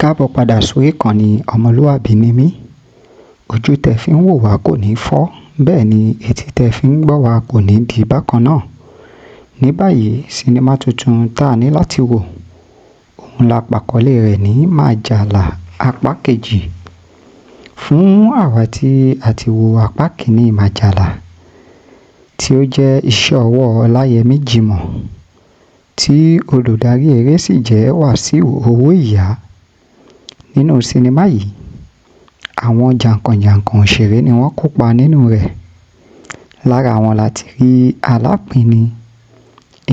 Káàbọ̀ padà sórí ìkànnì Ọmọlúàbí ní mí. Ojú tẹ́ fi ń wò wá kò ní fọ́, bẹ́ẹ̀ ni etí tẹ́ fi ń gbọ́ wá kò ní di bákan náà. Ní báyìí, sinimá tuntun tá a ní láti wò, òun la pàkọlé rẹ̀ ní Màjàlá apá kejì. Fún àwa tí a ti wo apá kìíní Màjàlá, tí ó jẹ́ iṣẹ́ ọwọ́ Ọláyẹmí Jimoh, tí olùdarí eré sì jẹ́ Wàsíù Owóìyá. Nínú sinimá yìí, àwọn jàǹkànjàǹkàn òṣèré ni wọ́n kópa nínú rẹ̀. Lára wọn la ti rí Alápinni,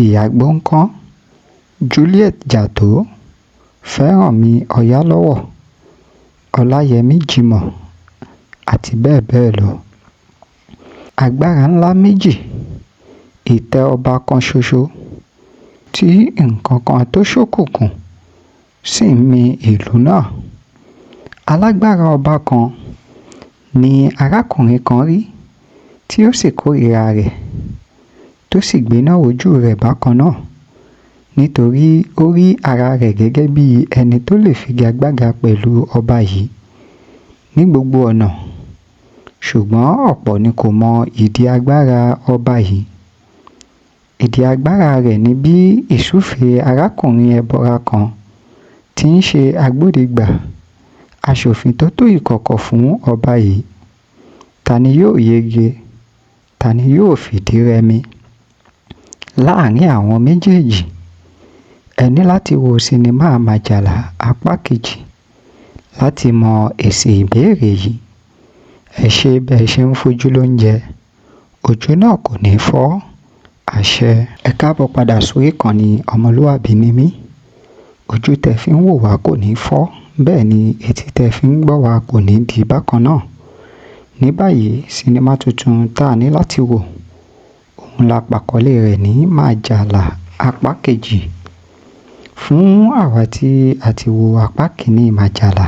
Ìyá Gbọ́nkán, Juliet Jatau, Fẹ́rànmi Ọ̀yálọ́wọ́, Ọláyẹmí Jimoh àti bẹ́ẹ̀ bẹ́ẹ̀ lọ. Agbára ńlá méjì, ìtẹ́ ọba kan ṣoṣo tí nǹkan kan tó ṣókùnkùn sì ń mi ìlú náà. Alágbára ọba kan ni arákùnrin kan rí tí ó sì kórìíra rẹ̀, tó sì gbéná wojú rẹ̀ bákan náà, nítorí ó rí ara rẹ̀ gẹ́gẹ́ bí ẹni tó lè figagbága pẹ̀lú ọba yìí ní gbogbo ọ̀nà. Ṣùgbọ́n ọ̀pọ̀ ni kò mọ ìdí agbára ọba yìí. Ìdí agbára rẹ̀ ni bí ìsúfèé arákùnrin ẹbọra kan tí ń ṣe agbódegbà aṣòfin tó tó ìkọ̀kọ̀ fún ọba yìí. Ta ni yóò yege? Ta ni yóò fìdí rẹmi láàrin àwọn méjèèjì? Ẹ ní láti wo sinimá Màjàlá apá kejì láti mọ èsì ìbéèrè yìí. Ẹ ṣé bẹ́ẹ̀ ṣe ń fojú lóúnjẹ, ojú náà kò ní fọ́. Àṣẹ. Ẹ káàbọ̀ padà sórí ìkànnì Ọmọlúàbí ní mí. Ojú tẹ́ fi ń wò wá kò ní fọ́, bẹ́ẹ̀ ni etí tẹ́ fi ń gbọ́ wá kò ní di bákan náà. Ní báyìí, sinimá tuntun tá a ní láti wò, òun la pàkọlé rẹ̀ ní Màjàlá apá kejì. Fún àwa tí a ti wo apá kìíní Màjàlá,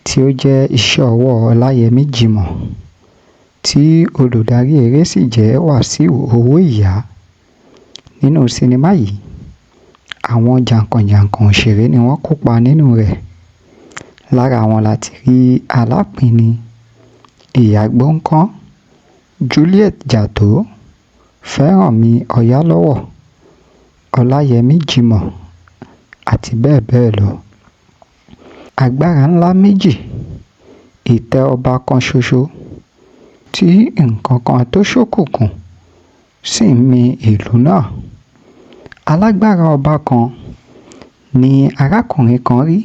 tí ó jẹ́ iṣẹ́ ọwọ́ Ọláyẹmí Jimoh, tí olùdarí eré sì jẹ́ Wàsíù Owóìyá. Nínú sinimá yìí, àwọn jàǹkànjàǹkàn òṣèré ni wọ́n kópa nínú rẹ̀. Lára wọn la ti rí Alápinni, Ìyá Gbọ́nkán, Juliet Jatau, Fẹ́rànmi Ọ̀yálọ́wọ́, Ọláyẹmí Jimoh àti bẹ́ẹ̀ bẹ́ẹ̀ lọ. Agbára ńlá méjì, ìtẹ́ ọba kan ṣoṣo tí nǹkan kan tó ṣókùnkùn sì ń mi ìlú náà. Alágbára ọba kan ni arákùnrin kan rí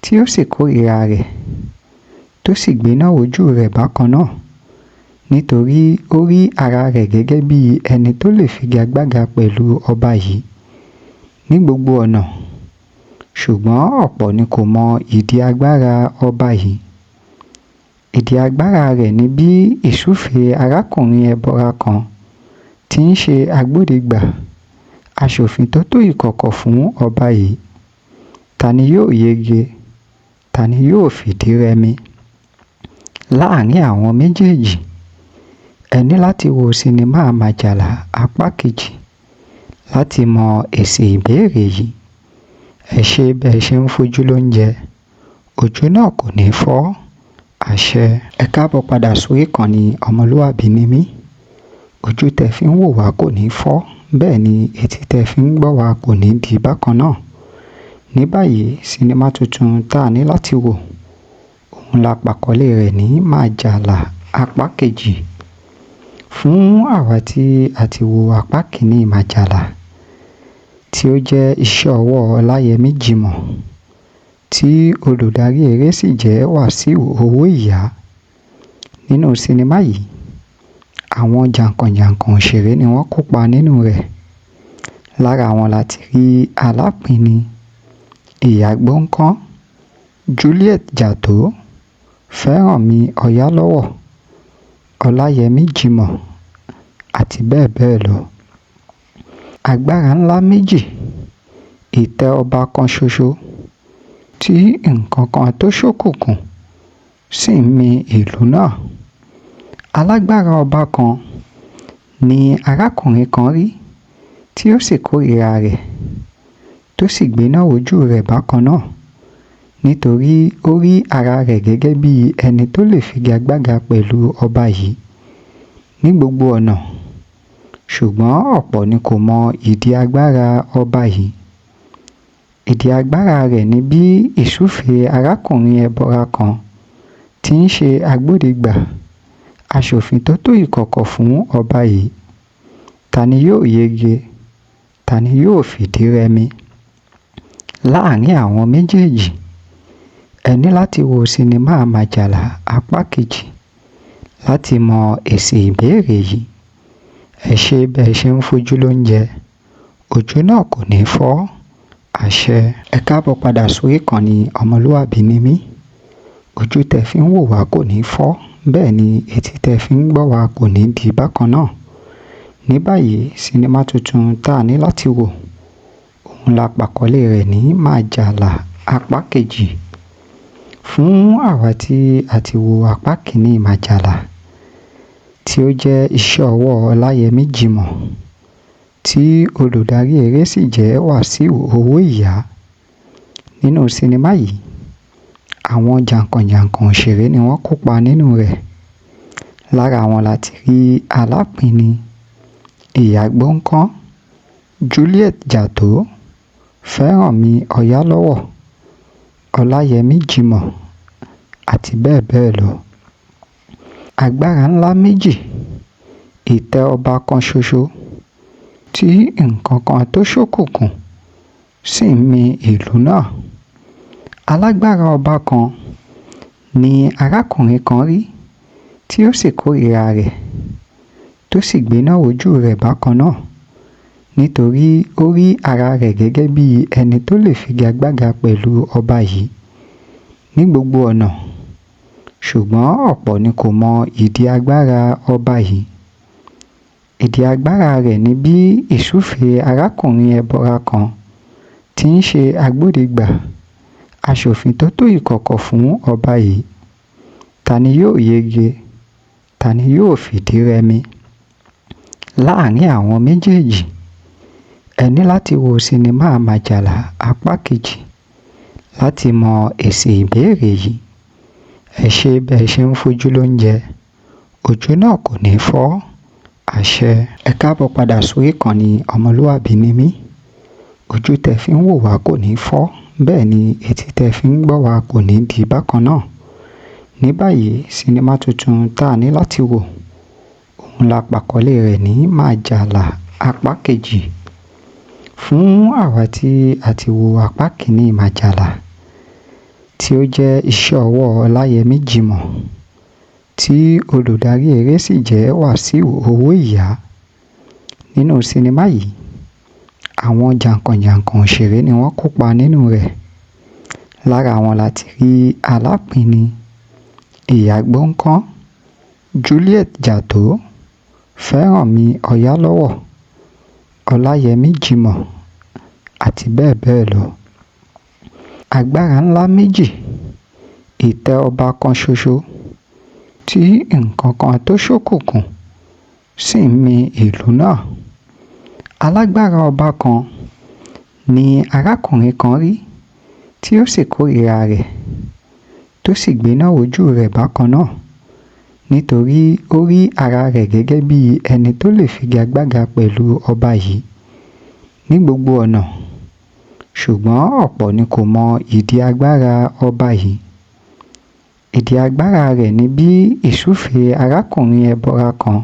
tí ó sì kórìíra rẹ̀, tó sì gbéná wojú rẹ̀ bákan náà, nítorí ó rí ara rẹ̀ gẹ́gẹ́ bí ẹni tó lè figagbága pẹ̀lú ọba yìí ní gbogbo ọ̀nà. Ṣùgbọ́n ọ̀pọ̀ ni kò mọ ìdí agbára ọba yìí. Ìdí agbára rẹ̀ ni bí ìsúfèé arákùnrin ẹbọra kan tí ń ṣe agbódegbà aṣòfin tó tó ìkọ̀kọ̀ fún ọba yìí. Ta ni yóò yege? Ta ni yóò fìdí rẹmi láàrin àwọn méjèèjì? Ẹ ní láti wo sinimá Màjàlá apá kejì láti mọ èsì ìbéèrè yìí. Ẹ ṣé bẹ́ẹ̀ ṣe ń fojú lóúnjẹ, ojú náà kò ní fọ́. Àṣẹ. Ẹ káàbọ̀ padà sórí ìkànnì Ọmọlúàbí ní mí. Ojú tẹ́ fi ń wò wá kò ní fọ́, bẹ́ẹ̀ ni etí tẹ́ fi ń gbọ́ wá kò ní di bákan náà. Ní báyìí, sinimá tuntun tá a ní láti wò, òun la pàkọlé rẹ̀ ní Màjàlá apá kejì. Fún àwa tí a ti wo apá kìíní Màjàlá, tí ó jẹ́ iṣẹ́ ọwọ́ Ọláyẹmí Jimoh, tí olùdarí eré sì jẹ́ Wàsíù Owóìyá. Nínú sinimá yìí, àwọn jàǹkànjàǹkàn òṣèré ni wọ́n kópa nínú rẹ̀. Lára wọn la ti rí Alápinni, Ìyá Gbọ́nkán, Juliet Jatau, Fẹ́rànmi Ọ̀yálọ́wọ́, Ọláyẹmí Jimoh àti bẹ́ẹ̀ bẹ́ẹ̀ lọ. Agbára ńlá méjì, ìtẹ́ ọba kan ṣoṣo tí nǹkan kan tó ṣókùnkùn sì ń mi ìlú náà. Alágbára ọba kan ni arákùnrin kan rí tí ó sì kórìíra rẹ̀, tó sì gbéná wojú rẹ̀ bákan náà, Nítorí ó rí ara rẹ̀ gẹ́gẹ́ bí ẹni tó lè figagbága pẹ̀lú ọba yìí ní gbogbo ọ̀nà. Ṣùgbọ́n ọ̀pọ̀ ni kò mọ ìdí agbára ọba yìí. Ìdí agbára rẹ̀ ni bí ìsúfèé arákùnrin ẹbọra kan tí ń ṣe agbódegbà aṣòfin tó tó ìkọ̀kọ̀ fún ọba yìí. Ta ni yóò yege? Ta ni yóò fìdí rẹmi láàrin àwọn méjèèjì? Ẹ ní láti wo sinimá Màjàlá apá kejì láti mọ èsì ìbéèrè yìí. Ẹ ṣé bẹ́ẹ̀ ṣe ń fojú lóúnjẹ, ojú náà kò ní fọ́. Àṣẹ. Ẹ káàbọ̀ padà sórí ìkànnì Ọmọlúàbí ni mí. Ojú tẹ fi ń wò wá kò ní fọ́, bẹ́ẹ̀ ni etí tẹ fi ń gbọ́ wá kò ní di bákan náà. Ní báyìí, sinimá tuntun tá a ní láti wò, òun la pàkọlé rẹ̀ ní Màjàlá apá kejì. Fún àwa tí a ti wo apá kìíní Màjàlá, tí ó jẹ́ iṣẹ́ ọwọ́ Ọláyẹmí Jimoh, tí olùdarí eré sì jẹ́ Wàsíù Owóìyá. Nínú sinimá yìí, àwọn jàǹkànjàǹkàn òṣèré ni wọ́n kópa nínú rẹ̀. Lára wọn la ti rí Alápinni, Ìyá Gbọ̀ǹkan, Juliet Jatau, Fẹ́rànmi Ọ̀yálọ́wọ́, Ọláyẹmí Jimoh àti bẹ́ẹ̀ bẹ́ẹ̀ lọ. Agbára ńlá méjì, ìtẹ́ ọba kan ṣoṣo tí nǹkan kan tó ṣókùnkùn sì ń mi ìlú náà. Alágbára ọba kan ni arákùnrin kan rí tí ó sì kórìíra rẹ̀, tó sì gbéná wojú rẹ̀ bákan náà, nítorí ó rí ara rẹ̀ gẹ́gẹ́ bí ẹni tó lè figagbága pẹ̀lú ọba yìí ní gbogbo ọ̀nà. Ṣùgbọ́n ọ̀pọ̀ ni kò mọ ìdí agbára ọba yìí. Ìdí agbára rẹ̀ ni bí ìsúfèé arákùnrin ẹbọra kan tí ń ṣe agbódegbà aṣòfin tó tó ìkọ̀kọ̀ fún ọba yìí. Ta ni yóò yege? Ta ni yóò fìdí rẹmi láàrin àwọn méjèèjì? Ẹ ní láti wo sinimá Màjàlá apá kejì láti mọ èsì ìbéèrè yìí. Ẹ ṣé bẹ́ẹ̀ ṣe ń fojú lóúnjẹ, ojú náà kò ní fọ́. Àṣẹ. Ẹ káàbọ̀ padà sórí ìkànnì Ọmọlúàbí ni mí. Ojú tẹ fi ń wò wá kò ní fọ́, bẹ́ẹ̀ ni etí tẹ fi ń gbọ́ wá kò ní di bákan náà. Ní báyìí, sinimá tuntun tá a ní láti wò, òun la pàkọlé rẹ̀ ní Màjàlá apá kejì. Fún àwa tí a ti wo apá kìíní Màjàlá, tí ó jẹ́ iṣẹ́ ọwọ́ Ọláyẹmí Jimoh, tí olùdarí eré sì jẹ́ Wàsíù Owóìyá. Nínú sinimá yìí, àwọn jàǹkànjàǹkàn òṣèré ni wọ́n kópa nínú rẹ̀. Lára wọn la ti rí Alápinni, Ìyá Gbọ̀ǹkan, Juliet Jatau, Fẹ́rànmi Ọ̀yálọ́wọ́, Ọláyẹmí Jimoh àti bẹ́ẹ̀ bẹ́ẹ̀ lọ. Agbára ńlá méjì, ìtẹ́ ọba kan ṣoṣo tí nǹkan kan tó ṣókùnkùn sì ń mi ìlú náà. Alágbára ọba kan ni arákùnrin kan rí tí ó sì kórìíra rẹ̀, tó sì gbéná wojú rẹ̀ bákan náà, nítorí ó rí ara rẹ̀ gẹ́gẹ́ bí ẹni tó lè figagbága pẹ̀lú ọba yìí ní gbogbo ọ̀nà. Ṣùgbọ́n ọ̀pọ̀ ni kò mọ ìdí agbára ọba yìí. Ìdí agbára rẹ̀ ni bí ìsúfèé arákùnrin ẹbọra kan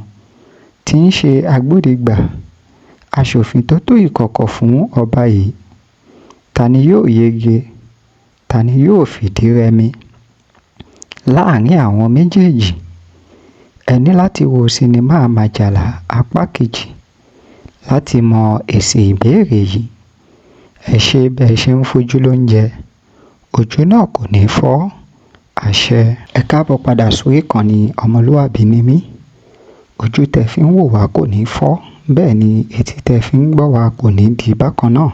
tí ń ṣe agbódegbà aṣòfin tó tó ìkọ̀kọ̀ fún ọba yìí. Ta ni yóò yege? Ta ni yóò fìdí rẹmi láàrin àwọn méjèèjì? Ẹ ní láti wo sinimá Màjàlá apá kejì láti mọ èsì ìbéèrè yìí. Ẹ ṣé bẹ́ẹ̀ ṣe ń fojú lóúnjẹ, ojú náà kò ní fọ́. Àṣẹ. Ẹ káàbọ̀ padà sórí ìkànnì Ọmọlúàbí ni mí. Ojú tẹ fi ń wò wá kò ní fọ́, bẹ́ẹ̀ ni etí tẹ fi ń gbọ́ wá kò ní di bákan náà.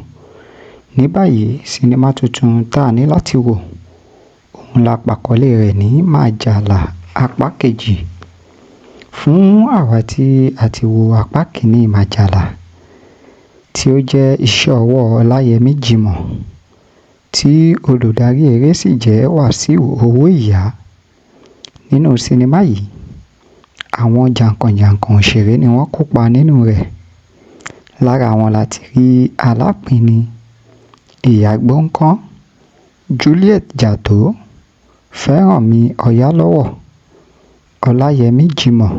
Ní báyìí, sinimá tuntun tá a ní láti wò, òun la pàkọlé rẹ̀ ní Màjàlá apá kejì. Fún àwa tí a ti wo apá kìíní Màjàlá, tí ó jẹ́ iṣẹ́ ọwọ́ Ọláyẹmí Jimoh, tí olùdarí eré sì jẹ́ Wàsíù Owóìyá. Nínú sinimá yìí, àwọn jàǹkànjàǹkàn òṣèré ni wọ́n kópa nínú rẹ̀. Lára wọn la ti rí Alápinni, Ìyá Gbọ́nkán, Juliet Jatto, Fẹ́rànmi Ọ̀yálọ́wọ́, Ọláyẹmí Jimoh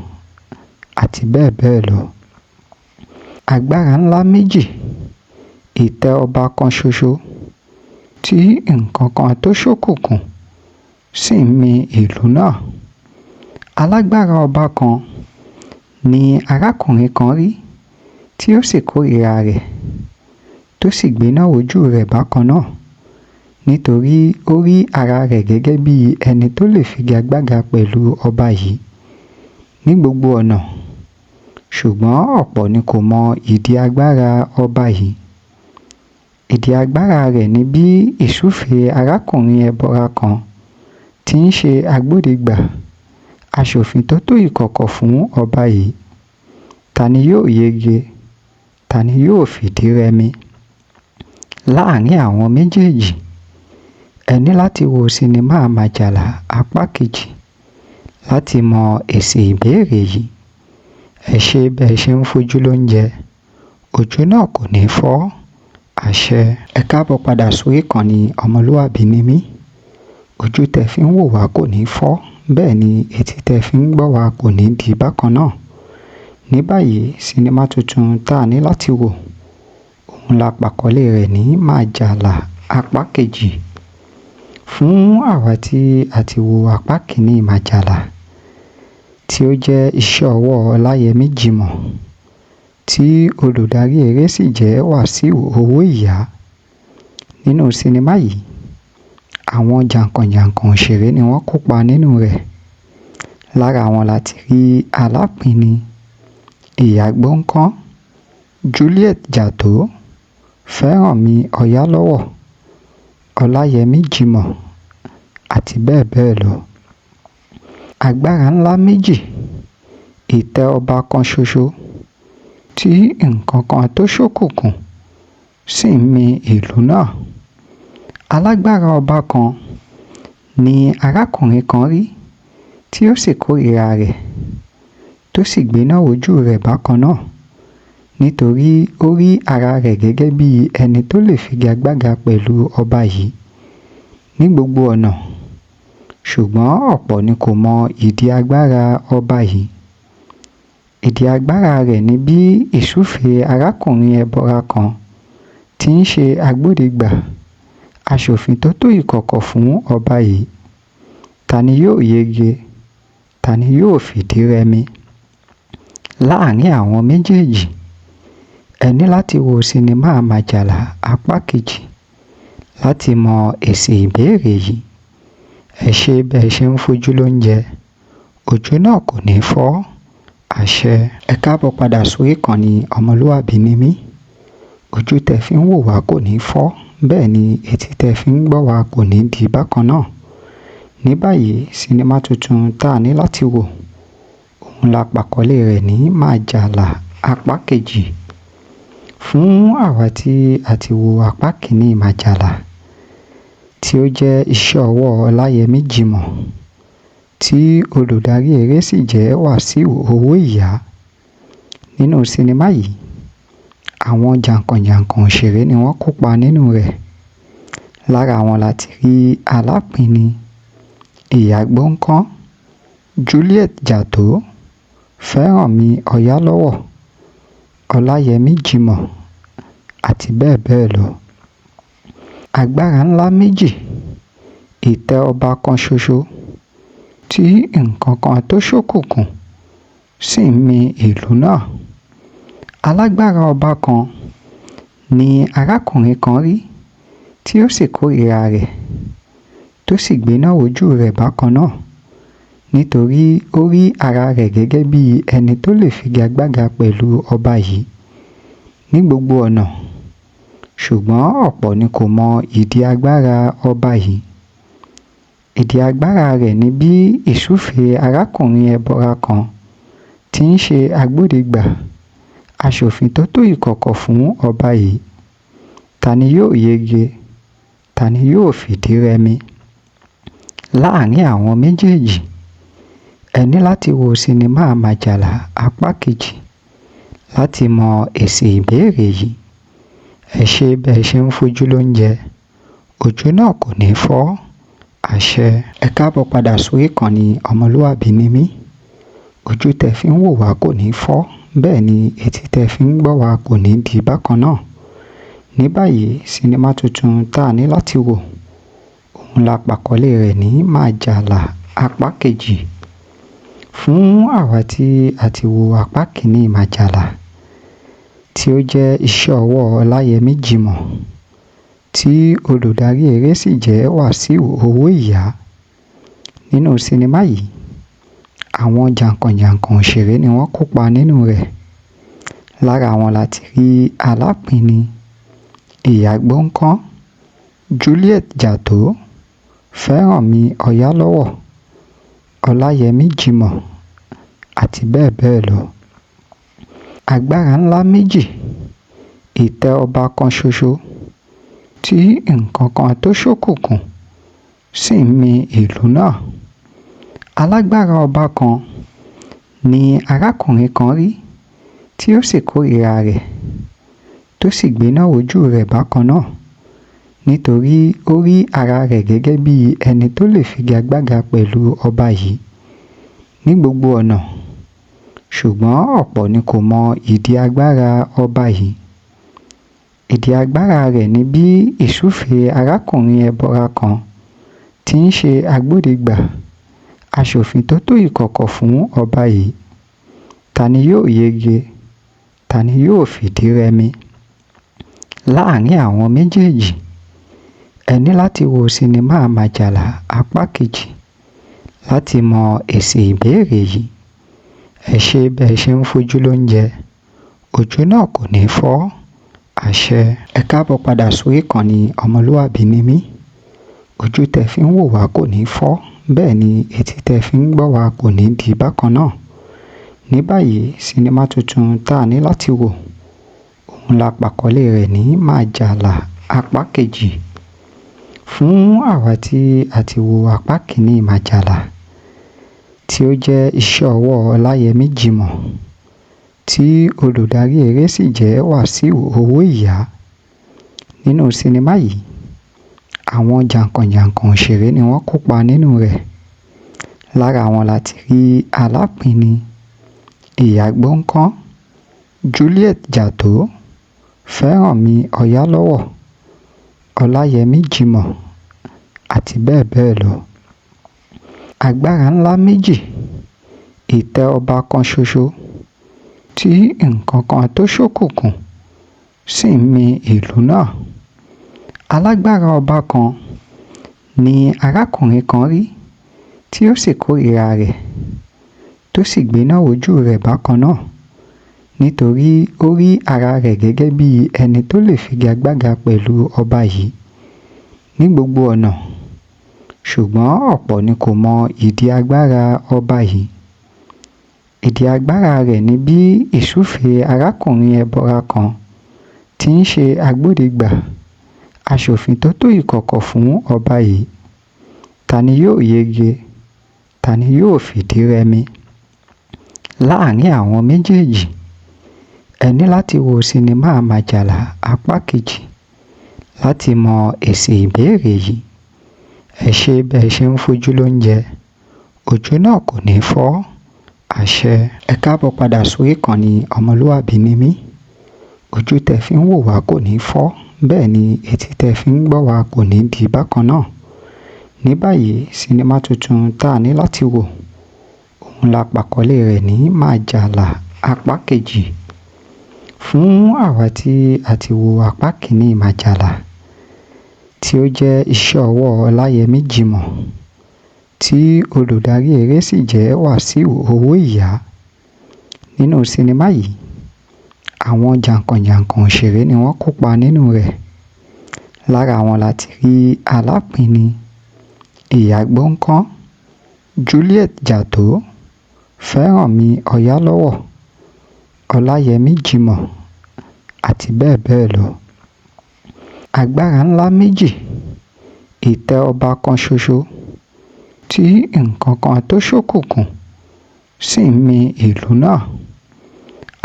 àti bẹ́ẹ̀ bẹ́ẹ̀ lọ. Agbára ńlá méjì, ìtẹ́ ọba kan ṣoṣo tí nǹkan kan tó ṣókùnkùn sì ń mi ìlú náà. Alágbára ọba kan ni arákùnrin kan rí tí ó sì kórìíra rẹ̀, tó sì gbéná wojú rẹ̀ bákan náà, nítorí ó rí ara rẹ̀ gẹ́gẹ́ bí ẹni tó lè figagbága pẹ̀lú ọba yìí ní gbogbo ọ̀nà. Ṣùgbọ́n ọ̀pọ̀ ni kò mọ ìdí agbára ọba yìí. Ìdí agbára rẹ̀ ni bí ìsúfèé arákùnrin ẹbọra kan tí ń ṣe agbódegbà aṣòfin tó tó ìkọ̀kọ̀ fún ọba yìí. Ta ni yóò yege? Ta ni yóò fìdí rẹmi láàrin àwọn méjèèjì? Ẹ ní láti wo sinimá Màjàlá apá kejì láti mọ èsì ìbéèrè yìí. Ẹ ṣé bẹ́ẹ̀ ṣe ń fojú lóúnjẹ, ojú náà kò ní fọ́. Àṣẹ. Ẹ káàbọ̀ padà sórí ìkànnì Ọmọlúàbí ni mí. Ojú tẹ́ fi ń wò wá kò ní fọ́, bẹ́ẹ̀ ni etí tẹ́ fi ń gbọ́ wá kò ní di bákan náà. Ní báyìí, sinimá tuntun tá a ní láti wò, òun la pàkọlé rẹ̀ ní Màjàlá apá kejì. Fún àwa tí a ti wo apá kìíní Màjàlá, tí ó jẹ́ iṣẹ́ ọwọ́ Ọláyẹmí Jimoh, tí olùdarí eré sì jẹ́ Wàsíù Owóìyá. Nínú sinimá yìí, àwọn jàǹkànjàǹkàn òṣèré ni wọ́n kópa nínú rẹ̀. Lára wọn la ti rí Alápinni, Ìyá Gbọ́nkán, Juliet Jatto, Fẹ́rànmi Ọ̀yálọ́wọ́, Ọláyẹmí Jimoh àti bẹ́ẹ̀ bẹ́ẹ̀ lọ. Agbára ńlá méjì, ìtẹ́ ọba kan ṣoṣo tí nǹkan kan tó ṣókùnkùn sì ń mi ìlú náà. Alágbára ọba kan ni arákùnrin kan rí tí ó sì kórìíra rẹ̀, tó sì gbéná wojú rẹ̀ bákan náà, nítorí ó rí ara rẹ̀ gẹ́gẹ́ bí ẹni tó lè figagbága pẹ̀lú ọba yìí ní gbogbo ọ̀nà. Ṣùgbọ́n ọ̀pọ̀ ni kò mọ ìdí agbára ọba yìí. Ìdí agbára rẹ̀ ni bí ìsúfèé arákùnrin ẹbọra kan tí ń ṣe agbódegbà aṣòfin tó tó ìkọ̀kọ̀ fún ọba yìí. Ta ni yóò yege? Ta ni yóò fìdí rẹmi láàrin àwọn méjèèjì? Ẹ ní láti wo sinimá Màjàlá apá kejì láti mọ èsì ìbéèrè yìí. Ẹ ṣé bẹ́ẹ̀ ṣe ń fojú lóúnjẹ, ojú náà kò ní fọ́. Àṣẹ. Ẹ káàbọ̀ padà sórí ìkànnì Ọmọlúàbí ni mí. Ojú tẹ́ fi ń wò wá kò ní fọ́, bẹ́ẹ̀ ni etí tẹ́ fi ń gbọ́ wá kò ní di bákan náà. Ní báyìí, sinimá tuntun tá a ní láti wò, òun la pàkọlé rẹ̀ ní Màjàlá apá kejì. Fún àwa tí a ti wo apá kìíní Màjàlá, tí ó jẹ́ iṣẹ́ ọwọ́ Ọláyẹmí Jimoh, tí olùdarí eré sì jẹ́ Wàsíù Owóìyá. Nínú sinimá yìí, àwọn jàǹkànjàǹkàn òṣèré ni wọ́n kópa nínú rẹ̀. Lára wọn la ti rí Alápinni, Ìyá Gbọ́nkán, Juliet Jatto, Fẹ́rànmi Ọ̀yálọ́wọ́, Ọláyẹmí Jimoh àti bẹ́ẹ̀ bẹ́ẹ̀ lọ. Agbára ńlá méjì, ìtẹ́ ọba kan ṣoṣo tí nǹkan kan tó ṣókùnkùn sì ń mi ìlú náà. Alágbára ọba kan ni arákùnrin kan rí tí ó sì kórìíra rẹ̀, tó sì gbéná wojú rẹ̀ bákan náà, nítorí ó rí ara rẹ̀ gẹ́gẹ́ bí ẹni tó lè figagbága pẹ̀lú ọba yìí ní gbogbo ọ̀nà. Ṣùgbọ́n ọ̀pọ̀ ni kò mọ ìdí agbára ọba yìí. Ìdí agbára rẹ̀ ni bí ìsúfèé arákùnrin ẹbọra kan tí ń ṣe agbódegbà aṣòfin tó tó ìkọ̀kọ̀ fún ọba yìí. Ta ni yóò yege? Ta ni yóò fìdí rẹmi láàrin àwọn méjèèjì? Ẹ ní láti wo sinimá Màjàlá apá kejì láti mọ èsì ìbéèrè yìí. Ẹ ṣé bẹ́ẹ̀ ṣe ń fojú lóúnjẹ, ojú náà kò ní fọ́. Àṣẹ. Ẹ káàbọ̀ padà sórí ìkànnì Ọmọlúàbí ni mí. Ojú tẹ fi ń wò wá kò ní fọ́, bẹ́ẹ̀ ni etí tẹ fi ń gbọ́ wá kò ní di bákan náà. Ní báyìí, sinimá tuntun tá a ní láti wò, òun la pàkọlé rẹ̀ ní Màjàlá apá kejì. Fún àwa tí a ti wo apá kìíní Màjàlá, tí ó jẹ́ iṣẹ́ ọwọ́ Ọláyẹmí Jimoh, tí olùdarí eré sì jẹ́ Wàsíù Owóìyá. Nínú sinimá yìí, àwọn jàǹkànjàǹkàn òṣèré ni wọ́n kópa nínú rẹ̀. Lára wọn la ti rí Alápinni, Ìyá Gbọ́nkán, Juliet Jatau, Fẹ́rànmi Ọ̀yálọ́wọ̀, Ọláyẹmí Jimoh àti bẹ́ẹ̀ bẹ́ẹ̀ lọ. Agbára ńlá méjì, ìtẹ́ ọba kan ṣoṣo tí nǹkan kan tó ṣókùnkùn sì ń mi ìlú náà. Alágbára ọba kan ni arákùnrin kan rí tí ó sì kórìíra rẹ̀, tó sì gbéná wojú rẹ̀ bákan náà, nítorí ó rí ara rẹ̀ gẹ́gẹ́ bí ẹni tó lè figagbága pẹ̀lú ọba yìí ní gbogbo ọ̀nà. Ṣùgbọ́n ọ̀pọ̀ ni kò mọ ìdí agbára ọba yìí. Ìdí agbára rẹ̀ ni bí ìsúfèé arákùnrin ẹbọra kan tí ń ṣe agbódegbà aṣòfin tó tó ìkọ̀kọ̀ fún ọba yìí. Ta ni yóò yege? Ta ni yóò fìdí rẹmi láàrin àwọn méjèèjì? Ẹ ní láti wo sinimá Màjàlá apá kejì láti mọ èsì ìbéèrè yìí. Ẹ ṣé bẹ́ẹ̀ ṣe ń fojú lóúnjẹ, ojú náà kò ní fọ́. Àṣẹ. Ẹ káàbọ̀ padà sórí ìkànnì Ọmọlúàbí ni mí. Ojú tẹ fi ń wò wá kò ní fọ́, bẹ́ẹ̀ ni etí tẹ fi ń gbọ́ wá kò ní di bákan náà. Ní báyìí, sinimá tuntun tá a ní láti wò, òun la pàkọlé rẹ̀ ní Màjàlá apá kejì. Fún àwa tí a ti wo apá kìíní Màjàlá, tí ó jẹ́ iṣẹ́ ọwọ́ Ọláyẹmí Jimoh, tí olùdarí eré sì jẹ́ Wàsíù Owóìyá. Nínú sinimá yìí, àwọn jàǹkànjàǹkàn òṣèré ni wọ́n kópa nínú rẹ̀. Lára wọn la ti rí Alápinni, Ìyá Gbọ́nkán, Juliet Jatau, Fẹ́rànmi Ọ̀yálọ́wọ̀, Ọláyẹmí Jimoh àti bẹ́ẹ̀ bẹ́ẹ̀ lọ. Agbára ńlá méjì, ìtẹ́ ọba kan ṣoṣo tí nǹkan kan tó ṣókùnkùn sì ń mi ìlú náà. Alágbára ọba kan ni arákùnrin kan rí tí ó sì kórìíra rẹ̀, tó sì gbéná wojú rẹ̀ bákan náà, nítorí ó rí ara rẹ̀ gẹ́gẹ́ bí ẹni tó lè figagbága pẹ̀lú ọba yìí ní gbogbo ọ̀nà. Ṣùgbọ́n ọ̀pọ̀ ni kò mọ ìdí agbára ọba yìí. Ìdí agbára rẹ̀ ni bí ìsúfèé arákùnrin ẹbọra kan tí ń ṣe agbódegbà aṣòfin tó tó ìkọ̀kọ̀ fún ọba yìí. Ta ni yóò yege? Ta ni yóò fìdí rẹmi láàrin àwọn méjèèjì? Ẹ ní láti wo sinimá Màjàlá apá kejì láti mọ èsì ìbéèrè yìí. Ẹ ṣé bẹ́ẹ̀ ṣe ń fojú lóúnjẹ, ojú náà kò ní fọ́. Àṣẹ. Ẹ káàbọ̀ padà sórí ìkànnì Ọmọlúàbí ni mí. Ojú tẹ fi ń wò wá kò ní fọ́, bẹ́ẹ̀ ni etí tẹ fi ń gbọ́ wá kò ní di bákan náà. Ní báyìí, sinimá tuntun tá a ní láti wò, òun la pàkọlé rẹ̀ ní Màjàlá apá kejì. Fún àwa tí a ti wo apá kìíní Màjàlá, tí ó jẹ́ iṣẹ́ ọwọ́ Ọláyẹmí Jimoh, tí olùdarí eré sì jẹ́ Wàsíù Owóìyá. Nínú sinimá yìí, àwọn jàǹkànjàǹkàn òṣèré ni wọ́n kópa nínú rẹ̀. Lára wọn la ti rí Alápinni, Ìyá Gbọ́nkán, Juliet Jatau, Fẹ́rànmi Ọ̀yálọ́wọ̀, Ọláyẹmí Jimoh àti bẹ́ẹ̀ bẹ́ẹ̀ lọ. Agbára ńlá méjì, Ìtẹ́ ọba kan ṣoṣo tí nǹkan kan tó ṣókùnkùn sì ń mi ìlú náà.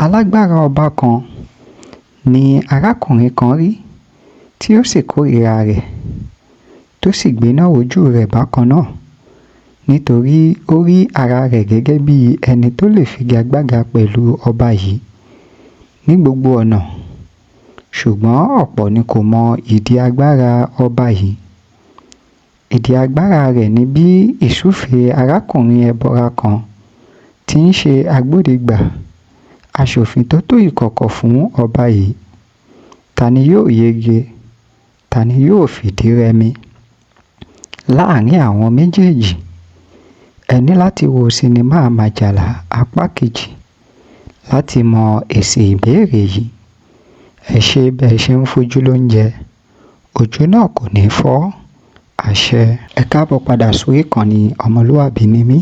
Alágbára ọba kan ni arákùnrin kan rí tí ó sì kórìíra rẹ̀, tó sì gbéná wojú rẹ̀ bákan náà, nítorí ó rí ara rẹ̀ gẹ́gẹ́ bí ẹni tó lè figagbága pẹ̀lú ọba yìí ní gbogbo ọ̀nà. Ṣùgbọ́n ọ̀pọ̀ ni kò mọ ìdí agbára ọba yìí. Ìdí agbára rẹ̀ ni bí ìsúfèé arákùnrin ẹbọra kan tí ń ṣe agbódegbà aṣòfin tó tó ìkọ̀kọ̀ fún ọba yìí. Ta ni yóò yege? Ta ni yóò fìdí rẹmi láàrin àwọn méjèèjì? Ẹ ní láti wo sinimá Màjàlá apá kejì láti mọ èsì ìbéèrè yìí. Ẹ ṣé bẹ́ẹ̀ ṣe ń fojú lóúnjẹ, ojú náà kò ní fọ́. Àṣẹ. Ẹ káàbọ̀ padà sórí ìkànnì Ọmọlúàbí ni mí.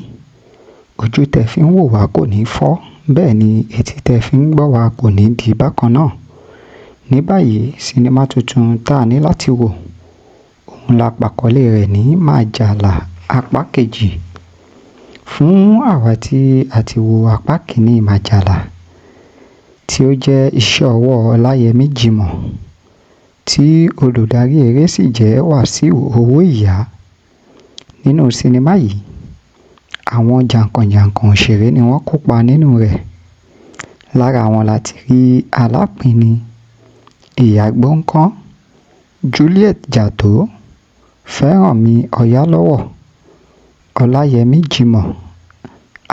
Ojú tẹ́ fi ń wò wá kò ní fọ́, bẹ́ẹ̀ ni etí tẹ́ fi ń gbọ́ wá kò ní di bákan náà. Ní báyìí, sinimá tuntun tá a ní láti wò, òun la pàkọlé rẹ̀ ní Màjàlá apá kejì. Fún àwa tí a ti wo apá kìíní Màjàlá, tí ó jẹ́ iṣẹ́ ọwọ́ Ọláyẹmí Jimoh, tí olùdarí eré sì jẹ́ Wàsíù Owóìyá. Nínú sinimá yìí, àwọn jàǹkànjàǹkàn òṣèré ni wọ́n kópa nínú rẹ̀. Lára wọn la ti rí Alápinni, Ìyá Gbọ̀ǹkan, Juliet Jatau, Fẹ́rànmi Ọ̀yálọ́wọ́, Ọláyẹmí Jimoh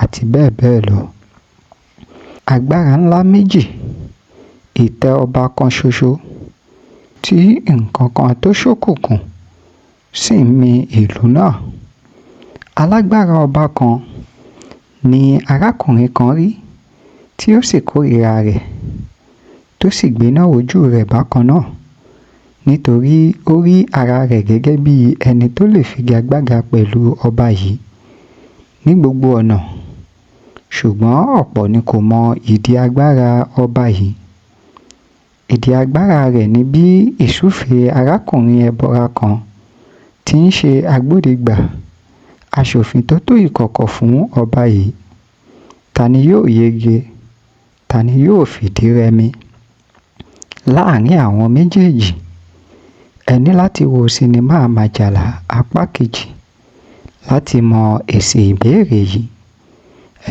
àti bẹ́ẹ̀ bẹ́ẹ̀ lọ. Agbára ńlá méjì, ìtẹ́ ọba kan ṣoṣo tí nǹkan kan tó ṣókùnkùn sì ń mi ìlú náà. Alágbára ọba kan ni arákùnrin kan rí tí ó sì kórìíra rẹ̀, tó sì gbéná wojú rẹ̀ bákan náà, nítorí ó rí ara rẹ̀ gẹ́gẹ́ bí ẹni tó lè figagbága pẹ̀lú ọba yìí ní gbogbo ọ̀nà. Ṣùgbọ́n ọ̀pọ̀ ni kò mọ ìdí agbára ọba yìí. Ìdí agbára rẹ̀ ni bí ìsúfèé arákùnrin ẹbọra kan tí ń ṣe agbódegbà aṣòfin tó tó ìkọ̀kọ̀ fún ọba yìí. Ta ni yóò yege? Ta ni yóò fìdí rẹmi láàrin àwọn méjèèjì? Ẹ ní láti wo sinimá Màjàlá apá kejì láti mọ èsì ìbéèrè yìí.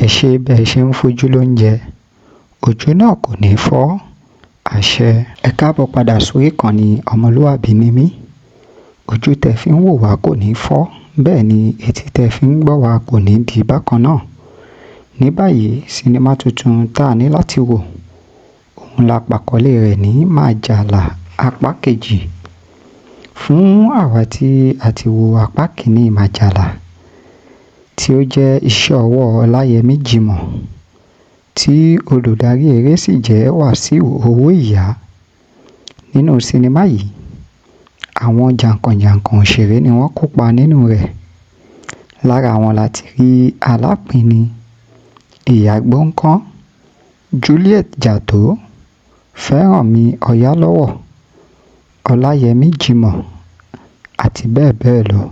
Ẹ ṣé bẹ́ẹ̀ ṣe ń fojú lóúnjẹ, ojú náà kò ní fọ́. Àṣẹ. Ẹ káàbọ̀ padà sórí ìkànnì Ọmọlúàbí ni mí. Ojú tẹ́ fi ń wò wá kò ní fọ́, bẹ́ẹ̀ ni etí tẹ́ fi ń gbọ́ wá kò ní di bákan náà. Ní báyìí, sinimá tuntun tá a ní láti wò, òun la pàkọlé rẹ̀ ní Màjàlá apá kejì. Fún àwa tí a ti wo apá kìíní Màjàlá, tí ó jẹ́ iṣẹ́ ọwọ́ Ọláyẹmí Jimoh, tí olùdarí eré sì jẹ́ Wàsíù Owóìyá. Nínú sinimá yìí, àwọn jàǹkànjàǹkàn òṣèré ni wọ́n kópa nínú rẹ̀. Lára wọn la ti rí Alápinni, Ìyá Gbọ̀ǹkan, Juliet Jatau, Fẹ́rànmi Ọ̀yálọ́wọ́, Ọláyẹmí Jimoh àti bẹ́ẹ̀ bẹ́ẹ̀ lọ.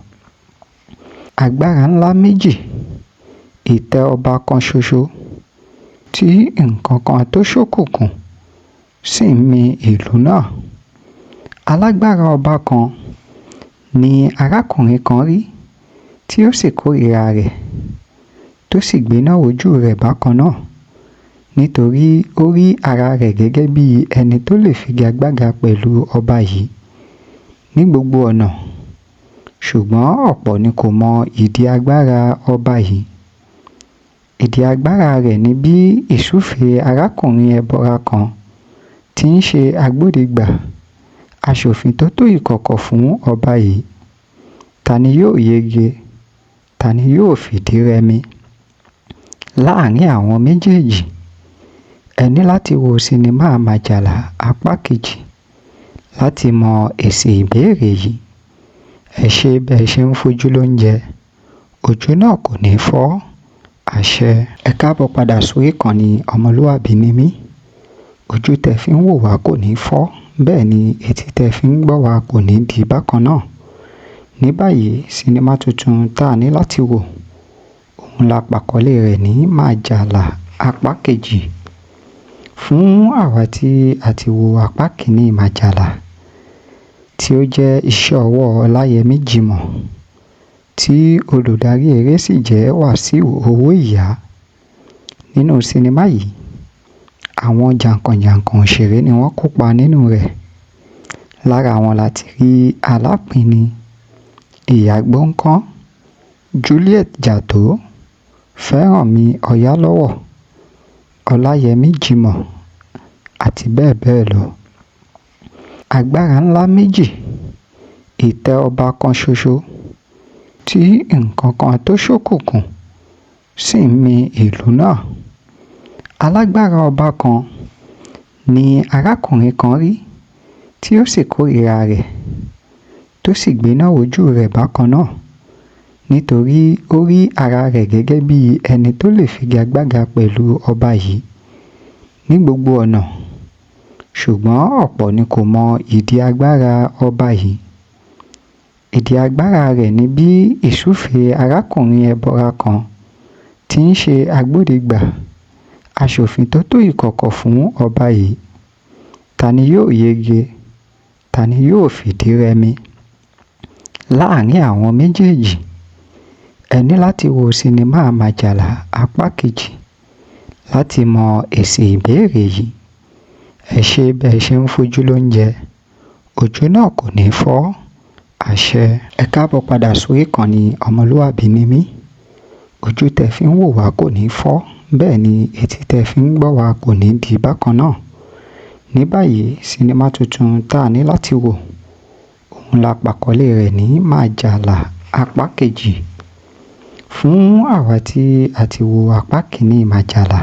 Agbára ńlá méjì, ìtẹ́ ọba kan ṣoṣo tí nǹkan kan tó ṣókùnkùn sì ń mi ìlú náà. Alágbára ọba kan ni arákùnrin kan rí tí ó sì kórìíra rẹ̀, tó sì gbéná wojú rẹ̀ bákan náà, nítorí ó rí ara rẹ̀ gẹ́gẹ́ bí ẹni tó lè figagbága pẹ̀lú ọba yìí ní gbogbo ọ̀nà. Ṣùgbọ́n ọ̀pọ̀ ni kò mọ ìdí agbára ọba yìí. Ìdí agbára rẹ̀ ni bí ìsúfèé arákùnrin ẹbọra kan tí ń ṣe agbódegbà aṣòfin tó tó ìkọ̀kọ̀ fún ọba yìí. Ta ni yóò yege? Ta ni yóò fìdí rẹmi láàrin àwọn méjèèjì? Ẹ ní láti wo sinimá Màjàlá apá kejì láti mọ èsì ìbéèrè yìí. Ẹ ṣé bẹ́ẹ̀ ṣe ń fojú lóúnjẹ, ojú náà kò ní fọ́. Àṣẹ. Ẹ káàbọ̀ padà sórí ìkànnì Ọmọlúàbí ni mí. Ojú tẹ́ fi ń wò wá kò ní fọ́, bẹ́ẹ̀ ni etí tẹ́ fi ń gbọ́ wá kò ní di bákan náà. Ní báyìí, sinimá tuntun tá a ní láti wò, òun la pàkọlé rẹ̀ ní Màjàlá apá kejì. Fún àwa tí a ti wo apá kìíní Màjàlá, tí ó jẹ́ iṣẹ́ ọwọ́ Ọláyẹmí Jimoh, tí olùdarí eré sì jẹ́ Wàsíù Owóìyá. Nínú sinimá yìí, àwọn jàǹkànjàǹkàn òṣèré ni wọ́n kópa nínú rẹ̀. Lára wọn la ti rí Alápinni, Ìyá Gbọ̀ǹkan, Juliet Jatau, Fẹ́rànmi Ọ̀yálọ́wọ́, Ọláyẹmí Jimoh àti bẹ́ẹ̀ bẹ́ẹ̀ lọ. Agbára ńlá méjì, ìtẹ́ ọba kan ṣoṣo tí nǹkan kan tó ṣókùnkùn sì ń mi ìlú náà. Alágbára ọba kan ni arákùnrin kan rí tí ó sì kórìíra rẹ̀, tó sì gbéná wojú rẹ̀ bákan náà, nítorí ó rí ara rẹ̀ gẹ́gẹ́ bí ẹni tó lè figagbága pẹ̀lú ọba yìí ní gbogbo ọ̀nà. Ṣùgbọ́n ọ̀pọ̀ ni kò mọ ìdí agbára ọba yìí. Ìdí agbára rẹ̀ ni bí ìsúfèé arákùnrin ẹbọra kan tí ń ṣe agbódegbà aṣòfin tó tó ìkọ̀kọ̀ fún ọba yìí. Ta ni yóò yege? Ta ni yóò fìdí rẹmi láàrin àwọn méjèèjì? Ẹ ní láti wo sinimá Màjàlá apá kejì láti mọ èsì ìbéèrè yìí. Ẹ ṣé bẹ́ẹ̀ ṣe ń fojú lóúnjẹ, ojú náà kò ní fọ́. Àṣẹ. Ẹ káàbọ̀ padà sórí ìkànnì Ọmọlúàbí ni mí. Ojú tẹ́ fi ń wò wá kò ní fọ́, bẹ́ẹ̀ ni etí tẹ́ fi ń gbọ́ wá kò ní di bákan náà. Ní báyìí, sinimá tuntun tá a ní láti wò, òun la pàkọlé rẹ̀ ní Màjàlá apá kejì. Fún àwa tí a ti wo apá kìíní Màjàlá,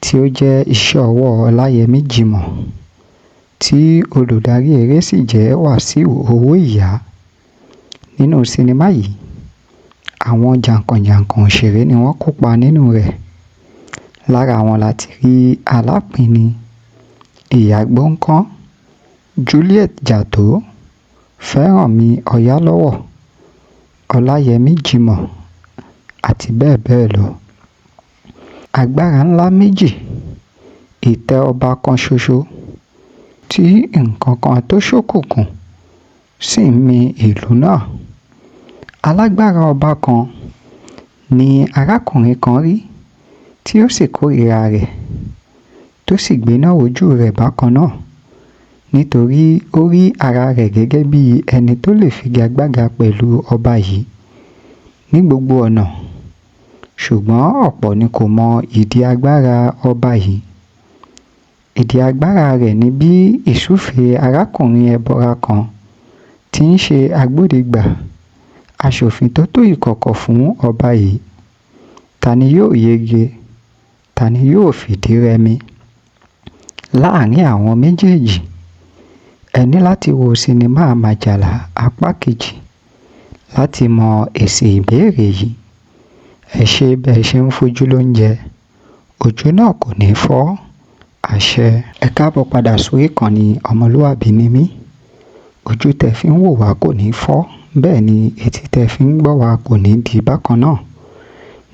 tí ó jẹ́ iṣẹ́ ọwọ́ Ọláyẹmí Jimoh, tí olùdarí eré sì jẹ́ Wàsíù Owóìyá. Nínú sinimá yìí, àwọn jàǹkànjàǹkàn òṣèré ni wọ́n kópa nínú rẹ̀. Lára wọn la ti rí Alápinni, Ìyá Gbọ̀ǹkan, Juliet Jatau, Fẹ́rànmi Ọ̀yálọ́wọ́, Ọláyẹmí Jimoh àti bẹ́ẹ̀ bẹ́ẹ̀ lọ. Agbára ńlá méjì, ìtẹ́ ọba kan ṣoṣo tí nǹkan kan tó ṣókùnkùn sì ń mi ìlú náà. Alágbára ọba kan ni arákùnrin kan rí tí ó sì kórìíra rẹ̀, tó sì gbéná wojú rẹ̀ bákan náà, nítorí ó rí ara rẹ̀ gẹ́gẹ́ bí ẹni tó lè figagbága pẹ̀lú ọba yìí ní gbogbo ọ̀nà. Ṣùgbọ́n ọ̀pọ̀ ni kò mọ ìdí agbára ọba yìí. Ìdí agbára rẹ̀ ni bí ìsúfèé arákùnrin ẹbọra kan tí ń ṣe agbódegbà aṣòfin tó tó ìkọ̀kọ̀ fún ọba yìí. Ta ni yóò yege? Ta ni yóò fìdí rẹmi láàrin àwọn méjèèjì? Ẹ ní láti wo sinimá Màjàlá apá kejì láti mọ èsì ìbéèrè yìí. Ẹ ṣé bẹ́ẹ̀ ṣe ń fojú lóúnjẹ, ojú náà kò ní fọ́. Àṣẹ. Ẹ káàbọ̀ padà sórí ìkànnì Ọmọlúàbí ni mí. Ojú tẹ́ fi ń wò wá kò ní fọ́, bẹ́ẹ̀ ni etí tẹ́ fi ń gbọ́ wá kò ní di bákan náà.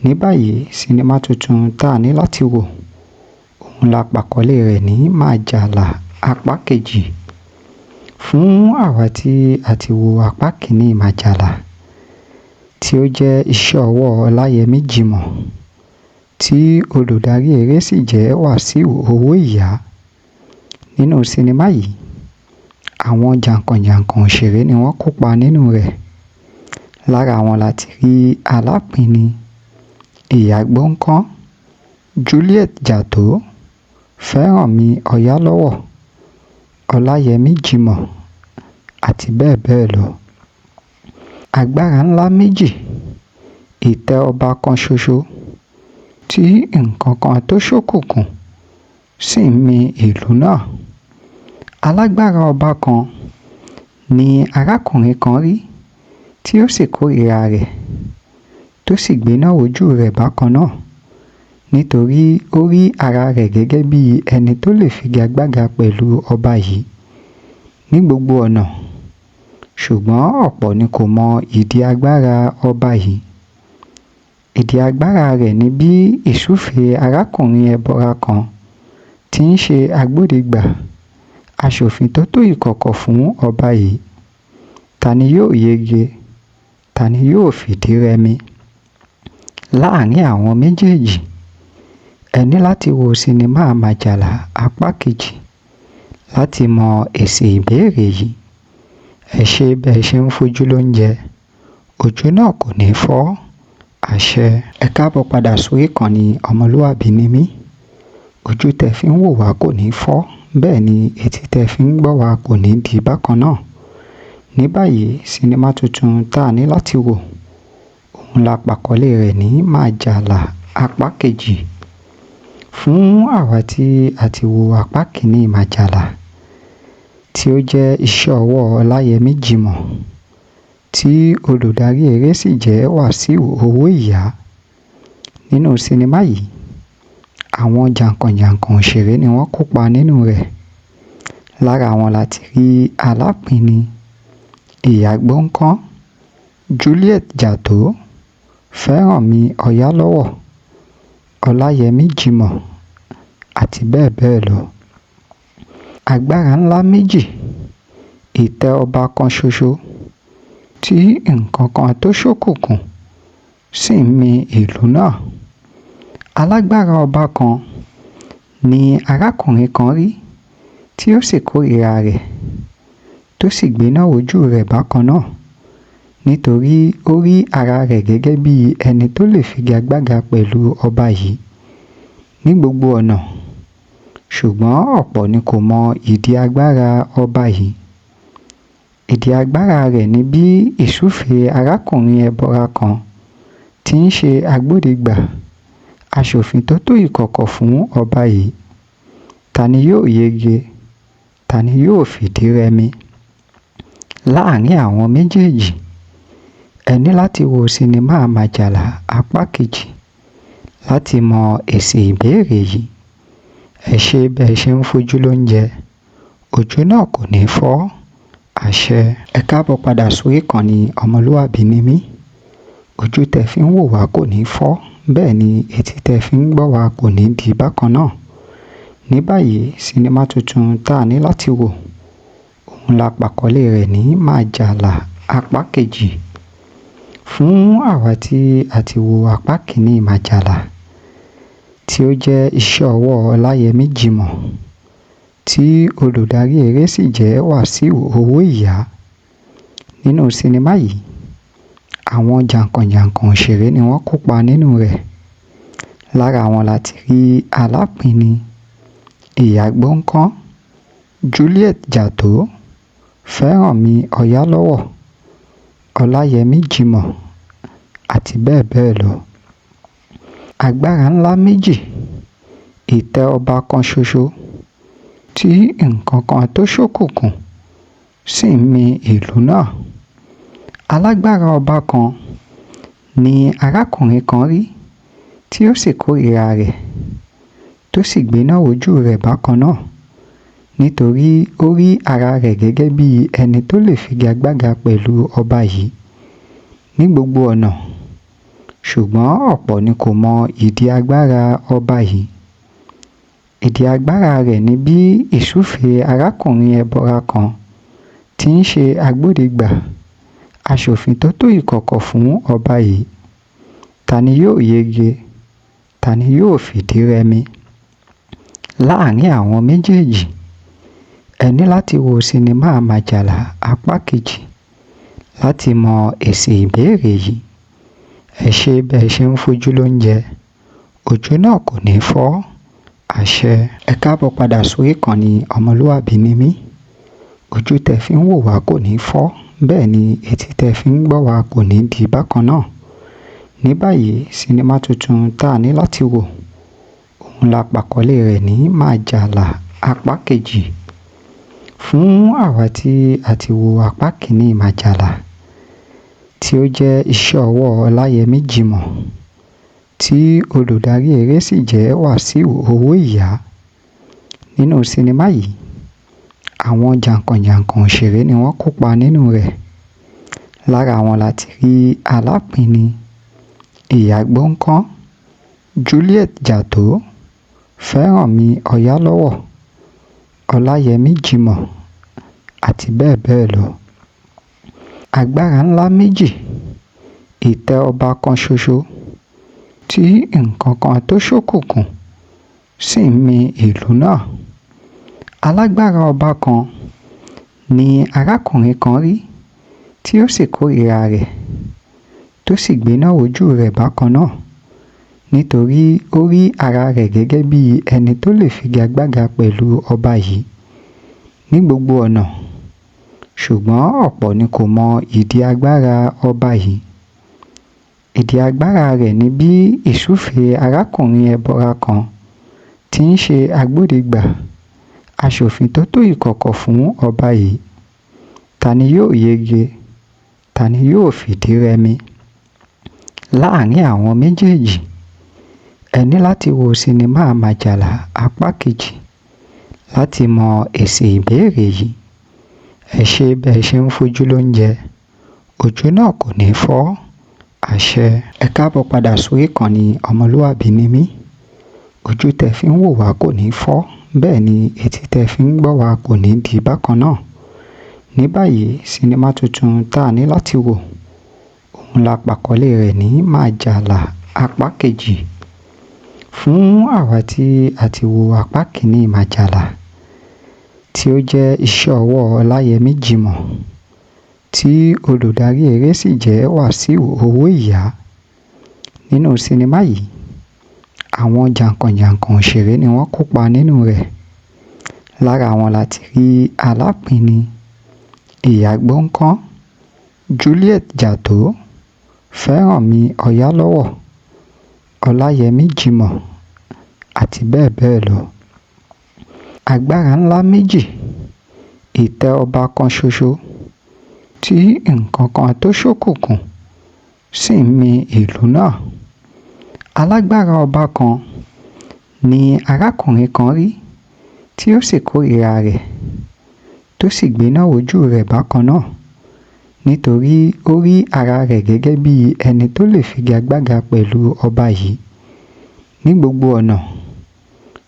Ní báyìí, sinimá tuntun tá a ní láti wò, òun la pàkọlé rẹ̀ ní Màjàlá apá kejì. Fún àwa tí a ti wo apá kìíní Màjàlá, tí ó jẹ́ iṣẹ́ ọwọ́ Ọláyẹmí Jimoh, tí olùdarí eré sì jẹ́ Wàsíù Owóìyá. Nínú sinimá yìí, àwọn jàǹkànjàǹkàn òṣèré ni wọ́n kópa nínú rẹ̀. Lára wọn la ti rí Alápinni, Ìyá Gbọ̀ǹkan, Juliet Jatau, Fẹ́rànmi Ọ̀yálọ́wọ́, Ọláyẹmí Jimoh àti bẹ́ẹ̀ bẹ́ẹ̀ lọ. Agbára ńlá méjì, ìtẹ́ ọba kan ṣoṣo tí nǹkan kan tó ṣókùnkùn sì ń mi ìlú náà. Alágbára ọba kan ni arákùnrin kan rí tí ó sì kórìíra rẹ̀, tó sì gbéná wojú rẹ̀ bákan náà, nítorí ó rí ara rẹ̀ gẹ́gẹ́ bí ẹni tó lè figagbága pẹ̀lú ọba yìí ní gbogbo ọ̀nà. Ṣùgbọ́n ọ̀pọ̀ ni kò mọ ìdí agbára ọba yìí. Ìdí agbára rẹ̀ ni bí ìsúfèé arákùnrin ẹbọra kan tí ń ṣe agbódegbà aṣòfin tó tó ìkọ̀kọ̀ fún ọba yìí. Ta ni yóò yege? Ta ni yóò fìdí rẹmi láàrin àwọn méjèèjì? Ẹ ní láti wo sinimá Màjàlá apá kejì láti mọ èsì ìbéèrè yìí. Ẹ ṣé bẹ́ẹ̀ ṣe ń fojú lóúnjẹ, ojú náà kò ní fọ́. Àṣẹ. Ẹ káàbọ̀ padà sórí ìkànnì Ọmọlúàbí ni mí. Ojú tẹ́ fi ń wò wá kò ní fọ́, bẹ́ẹ̀ ni etí tẹ́ fi ń gbọ́ wá kò ní di bákan náà. Ní báyìí, sinimá tuntun tá a ní láti wò, òun la pàkọlé rẹ̀ ní Màjàlá apá kejì. Fún àwa tí a ti wo apá kìíní Màjàlá, tí ó jẹ́ iṣẹ́ ọwọ́ Ọláyẹmí Jimoh, tí olùdarí eré sì jẹ́ Wàsíù Owóìyá. Nínú sinimá yìí, àwọn jàǹkànjàǹkàn òṣèré ni wọ́n kópa nínú rẹ̀. Lára wọn la ti rí Alápinni, Ìyá Gbọ̀ǹkan, Juliet Jatau, Fẹ́rànmi Ọ̀yálọ́wọ́, Ọláyẹmí Jimoh àti bẹ́ẹ̀ bẹ́ẹ̀ lọ. Agbára ńlá méjì, ìtẹ́ ọba kan ṣoṣo tí nǹkan kan tó ṣókùnkùn sì ń mi ìlú náà. Alágbára ọba kan ni arákùnrin kan rí tí ó sì kórìíra rẹ̀, tó sì gbéná wojú rẹ̀ bákan náà, nítorí ó rí ara rẹ̀ gẹ́gẹ́ bí ẹni tó lè figagbága pẹ̀lú ọba yìí ní gbogbo ọ̀nà. Ṣùgbọ́n ọ̀pọ̀ ni kò mọ ìdí agbára ọba yìí. Ìdí agbára rẹ̀ ni bí ìsúfèé arákùnrin ẹbọra kan tí ń ṣe agbódegbà aṣòfin tó tó ìkọ̀kọ̀ fún ọba yìí. Ta ni yóò yege? Ta ni yóò fìdí rẹmi láàrin àwọn méjèèjì? Ẹ ní láti wo sinimá Màjàlá apá kejì láti mọ èsì ìbéèrè yìí. Ẹ ṣé bẹ́ẹ̀ ṣe ń fojú lóúnjẹ, ojú náà kò ní fọ́. Àṣẹ. Ẹ káàbọ̀ padà sórí ìkànnì Ọmọlúàbí ni mí. Ojú tẹ́ fi ń wò wá kò ní fọ́, bẹ́ẹ̀ ni etí tẹ́ fi ń gbọ́ wá kò ní di bákan náà. Ní báyìí, sinimá tuntun tá a ní láti wò, òun la pàkọlé rẹ̀ ní Màjàlá apá kejì. Fún àwa tí a ti wo apá kìíní Màjàlá, tí ó jẹ́ iṣẹ́ ọwọ́ Ọláyẹmí Jimoh, tí olùdarí eré sì jẹ́ Wàsíù Owóìyá. Nínú sinimá yìí, àwọn jàǹkànjàǹkàn òṣèré ni wọ́n kópa nínú rẹ̀. Lára wọn la ti rí Alápinni, Ìyá Gbọ̀ǹkan, Juliet Jatau, Fẹ́rànmi Ọ̀yálọ́wọ́, Ọláyẹmí Jimoh àti bẹ́ẹ̀ bẹ́ẹ̀ lọ. Agbára ńlá méjì, ìtẹ́ ọba kan ṣoṣo tí nǹkan kan tó ṣókùnkùn sì ń mi ìlú náà. Alágbára ọba kan ni arákùnrin kan rí tí ó sì kórìíra rẹ̀, tó sì gbéná wojú rẹ̀ bákan náà, nítorí ó rí ara rẹ̀ gẹ́gẹ́ bí ẹni tó lè figagbága pẹ̀lú ọba yìí ní gbogbo ọ̀nà. Ṣùgbọ́n ọ̀pọ̀ ni kò mọ ìdí agbára ọba yìí. Ìdí agbára rẹ̀ ni bí ìsúfèé arákùnrin ẹbọra kan tí ń ṣe agbódegbà aṣòfin tó tó ìkọ̀kọ̀ fún ọba yìí. Ta ni yóò yege? Ta ni yóò fìdí rẹmi láàrin àwọn méjèèjì? Ẹ ní láti wo sinimá Màjàlá apá kejì láti mọ èsì ìbéèrè yìí. Ẹ ṣé bẹ́ẹ̀ ṣe ń fojú lóúnjẹ, ojú náà kò ní fọ́. Àṣẹ. Ẹ káàbọ̀ padà sórí ìkànnì Ọmọlúàbí ni mí. Ojú tẹ́ fi ń wò wá kò ní fọ́, bẹ́ẹ̀ ni etí tẹ́ fi ń gbọ́ wá kò ní di bákan náà. Ní báyìí, sinimá tuntun tá a ní láti wò, òun la pàkọlé rẹ̀ ní Màjàlá apá kejì. Fún àwa tí a ti wo apá kìíní Màjàlá, tí ó jẹ́ iṣẹ́ ọwọ́ Ọláyẹmí Jimoh, tí olùdarí eré sì jẹ́ Wàsíù Owóìyá. Nínú sinimá yìí, àwọn jàǹkànjàǹkàn òṣèré ni wọ́n kópa nínú rẹ̀. Lára wọn la ti rí Alápinni, Ìyá Gbọ́nkán, Juliet Jatau, Fẹ́rànmi Ọ̀yálọ́wọ́, Ọláyẹmí Jimoh àti bẹ́ẹ̀ bẹ́ẹ̀ lọ. Agbára ńlá méjì, ìtẹ́ ọba kan ṣoṣo tí nǹkan kan tó ṣókùnkùn sì ń mi ìlú náà. Alágbára ọba kan ni arákùnrin kan rí tí ó sì kórìíra rẹ̀, tó sì gbéná wojú rẹ̀ bákan náà, nítorí ó rí ara rẹ̀ gẹ́gẹ́ bí ẹni tó lè figagbága pẹ̀lú ọba yìí ní gbogbo ọ̀nà. Ṣùgbọ́n ọ̀pọ̀ ni kò mọ ìdí agbára ọba yìí. Ìdí agbára rẹ̀ ni bí ìsúfèé arákùnrin ẹbọra kan tí ń ṣe agbódegbà aṣòfin tó tó ìkọ̀kọ̀ fún ọba yìí. Ta ni yóò yege? Ta ni yóò fìdí rẹmi láàrin àwọn méjèèjì? Ẹ ní láti wo sinimá Màjàlá apá kejì láti mọ èsì ìbéèrè yìí. Ẹ ṣé bẹ́ẹ̀ ṣe ń fojú lóúnjẹ, ojú náà kò ní fọ́. Àṣẹ. Ẹ káàbọ̀ padà sórí ìkànnì Ọmọlúàbí ni mí. Ojú tẹ fi ń wò wá kò ní fọ́, bẹ́ẹ̀ ni etí tẹ fi ń gbọ́ wá kò ní di bákan náà. Ní báyìí, sinimá tuntun tá a ní láti wò, òun la pàkọlé rẹ̀ ní Màjàlá apá kejì. Fún àwa tí a ti wo apá kìíní Màjàlá, tí ó jẹ́ iṣẹ́ ọwọ́ Ọláyẹmí Jimoh, tí olùdarí eré sì jẹ́ Wàsíù Owóìyá. Nínú sinimá yìí, àwọn jàǹkànjàǹkàn òṣèré ni wọ́n kópa nínú rẹ̀. Lára wọn la ti rí Alápinni, Ìyá Gbọ́nkán, Juliet Jatau, Fẹ́rànmi Ọ̀yálọ́wọ́, Ọláyẹmí Jimoh àti bẹ́ẹ̀ bẹ́ẹ̀ lọ. Agbára ńlá méjì, ìtẹ́ ọba kan ṣoṣo tí nǹkan kan tó ṣókùnkùn sì ń mi ìlú náà. Alágbára ọba kan ni arákùnrin kan rí tí ó sì kórìíra rẹ̀, tó sì gbéná wojú rẹ̀ bákan náà, nítorí ó rí ara rẹ̀ gẹ́gẹ́ bí ẹni tó lè figagbága pẹ̀lú ọba yìí ní gbogbo ọ̀nà.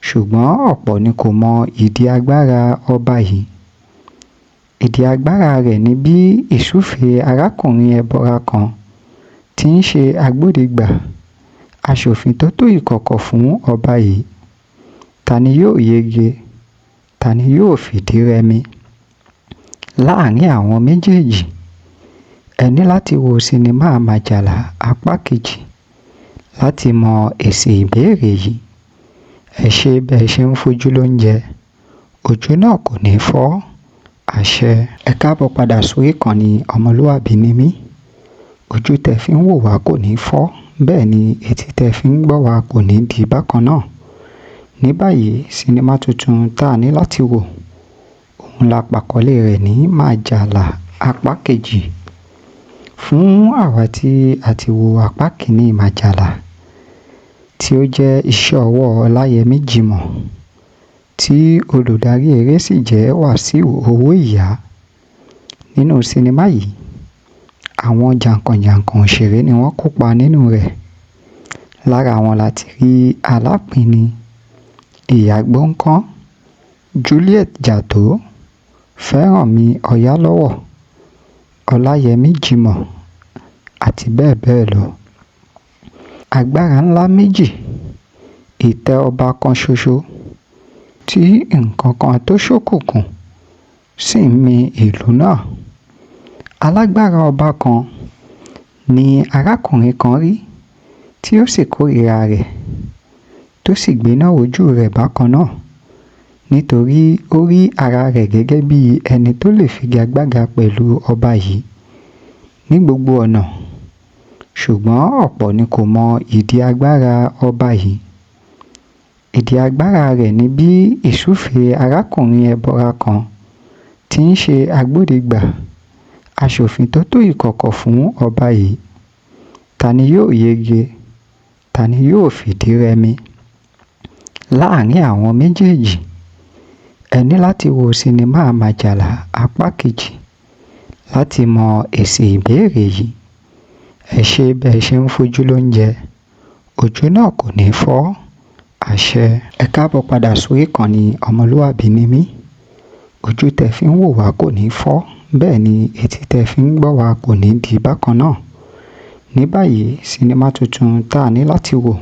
Ṣùgbọ́n ọ̀pọ̀ ni kò mọ ìdí agbára ọba yìí. Ìdí agbára rẹ̀ ni bí ìsúfèé arákùnrin ẹbọra kan tí ń ṣe agbódegbà aṣòfin tó tó ìkọ̀kọ̀ fún ọba yìí. Ta ni yóò yege? Ta ni yóò fìdí rẹmi láàrin àwọn méjèèjì? Ẹ ní láti wo sinimá Màjàlá apá kejì láti mọ èsì ìbéèrè yìí. Ẹ ṣé bẹ́ẹ̀ ṣe ń fojú lóúnjẹ, ojú náà kò ní fọ́. Àṣẹ. Ẹ káàbọ̀ padà sórí ìkànnì Ọmọlúàbí ni mí. Ojú tẹ fi ń wò wá kò ní fọ́, bẹ́ẹ̀ ni etí tẹ fi ń gbọ́ wá kò ní di bákan náà. Ní báyìí, sinimá tuntun tá a ní láti wò, òun la pàkọlé rẹ̀ ní Màjàlá apá kejì. Fún àwa tí a ti wo apá kìíní Màjàlá, tí ó jẹ́ iṣẹ́ ọwọ́ Ọláyẹmí Jimoh, tí olùdarí eré sì jẹ́ Wàsíù Owóìyá. Nínú sinimá yìí, àwọn jàǹkànjàǹkàn òṣèré ni wọ́n kópa nínú rẹ̀. Lára wọn la ti rí Alápinni, Ìyá Gbọ́nkán, Juliet Jatau, Fẹ́rànmi Ọ̀yálọ́wọ́, Ọláyẹmí Jimoh àti bẹ́ẹ̀ bẹ́ẹ̀ lọ. Agbára ńlá méjì, ìtẹ́ ọba kan ṣoṣo tí nǹkan kan tó ṣókùnkùn sì ń mi ìlú náà. Alágbára ọba kan ni arákùnrin kan rí tí ó sì kórìíra rẹ̀, tó sì gbéná wojú rẹ̀ bákan náà, nítorí ó rí ara rẹ̀ gẹ́gẹ́ bí ẹni tó lè figagbága pẹ̀lú ọba yìí ní gbogbo ọ̀nà. Ṣùgbọ́n ọ̀pọ̀ ni kò mọ ìdí agbára ọba yìí. Ìdí agbára rẹ̀ ni bí ìsúfèé arákùnrin ẹbọra kan tí ń ṣe agbódegbà aṣòfin tó tó ìkọ̀kọ̀ fún ọba yìí. Ta ni yóò yege? Ta ni yóò fìdí rẹmi láàrin àwọn méjèèjì? Ẹ ní láti wo sinimá Màjàlá apá kejì láti mọ èsì ìbéèrè yìí. Ẹ ṣé bẹ́ẹ̀ ṣe ń fojú lóúnjẹ, ojú náà kò ní fọ́. Àṣẹ. Ẹ káàbọ̀ padà sórí ìkànnì Ọmọlúàbí ni mí. Ojú tẹ fi ń wò wá kò ní fọ́, bẹ́ẹ̀ ni etí tẹ fi ń gbọ́ wá kò ní di bákan náà. Ní báyìí, sinimá tuntun tá a ní láti wò,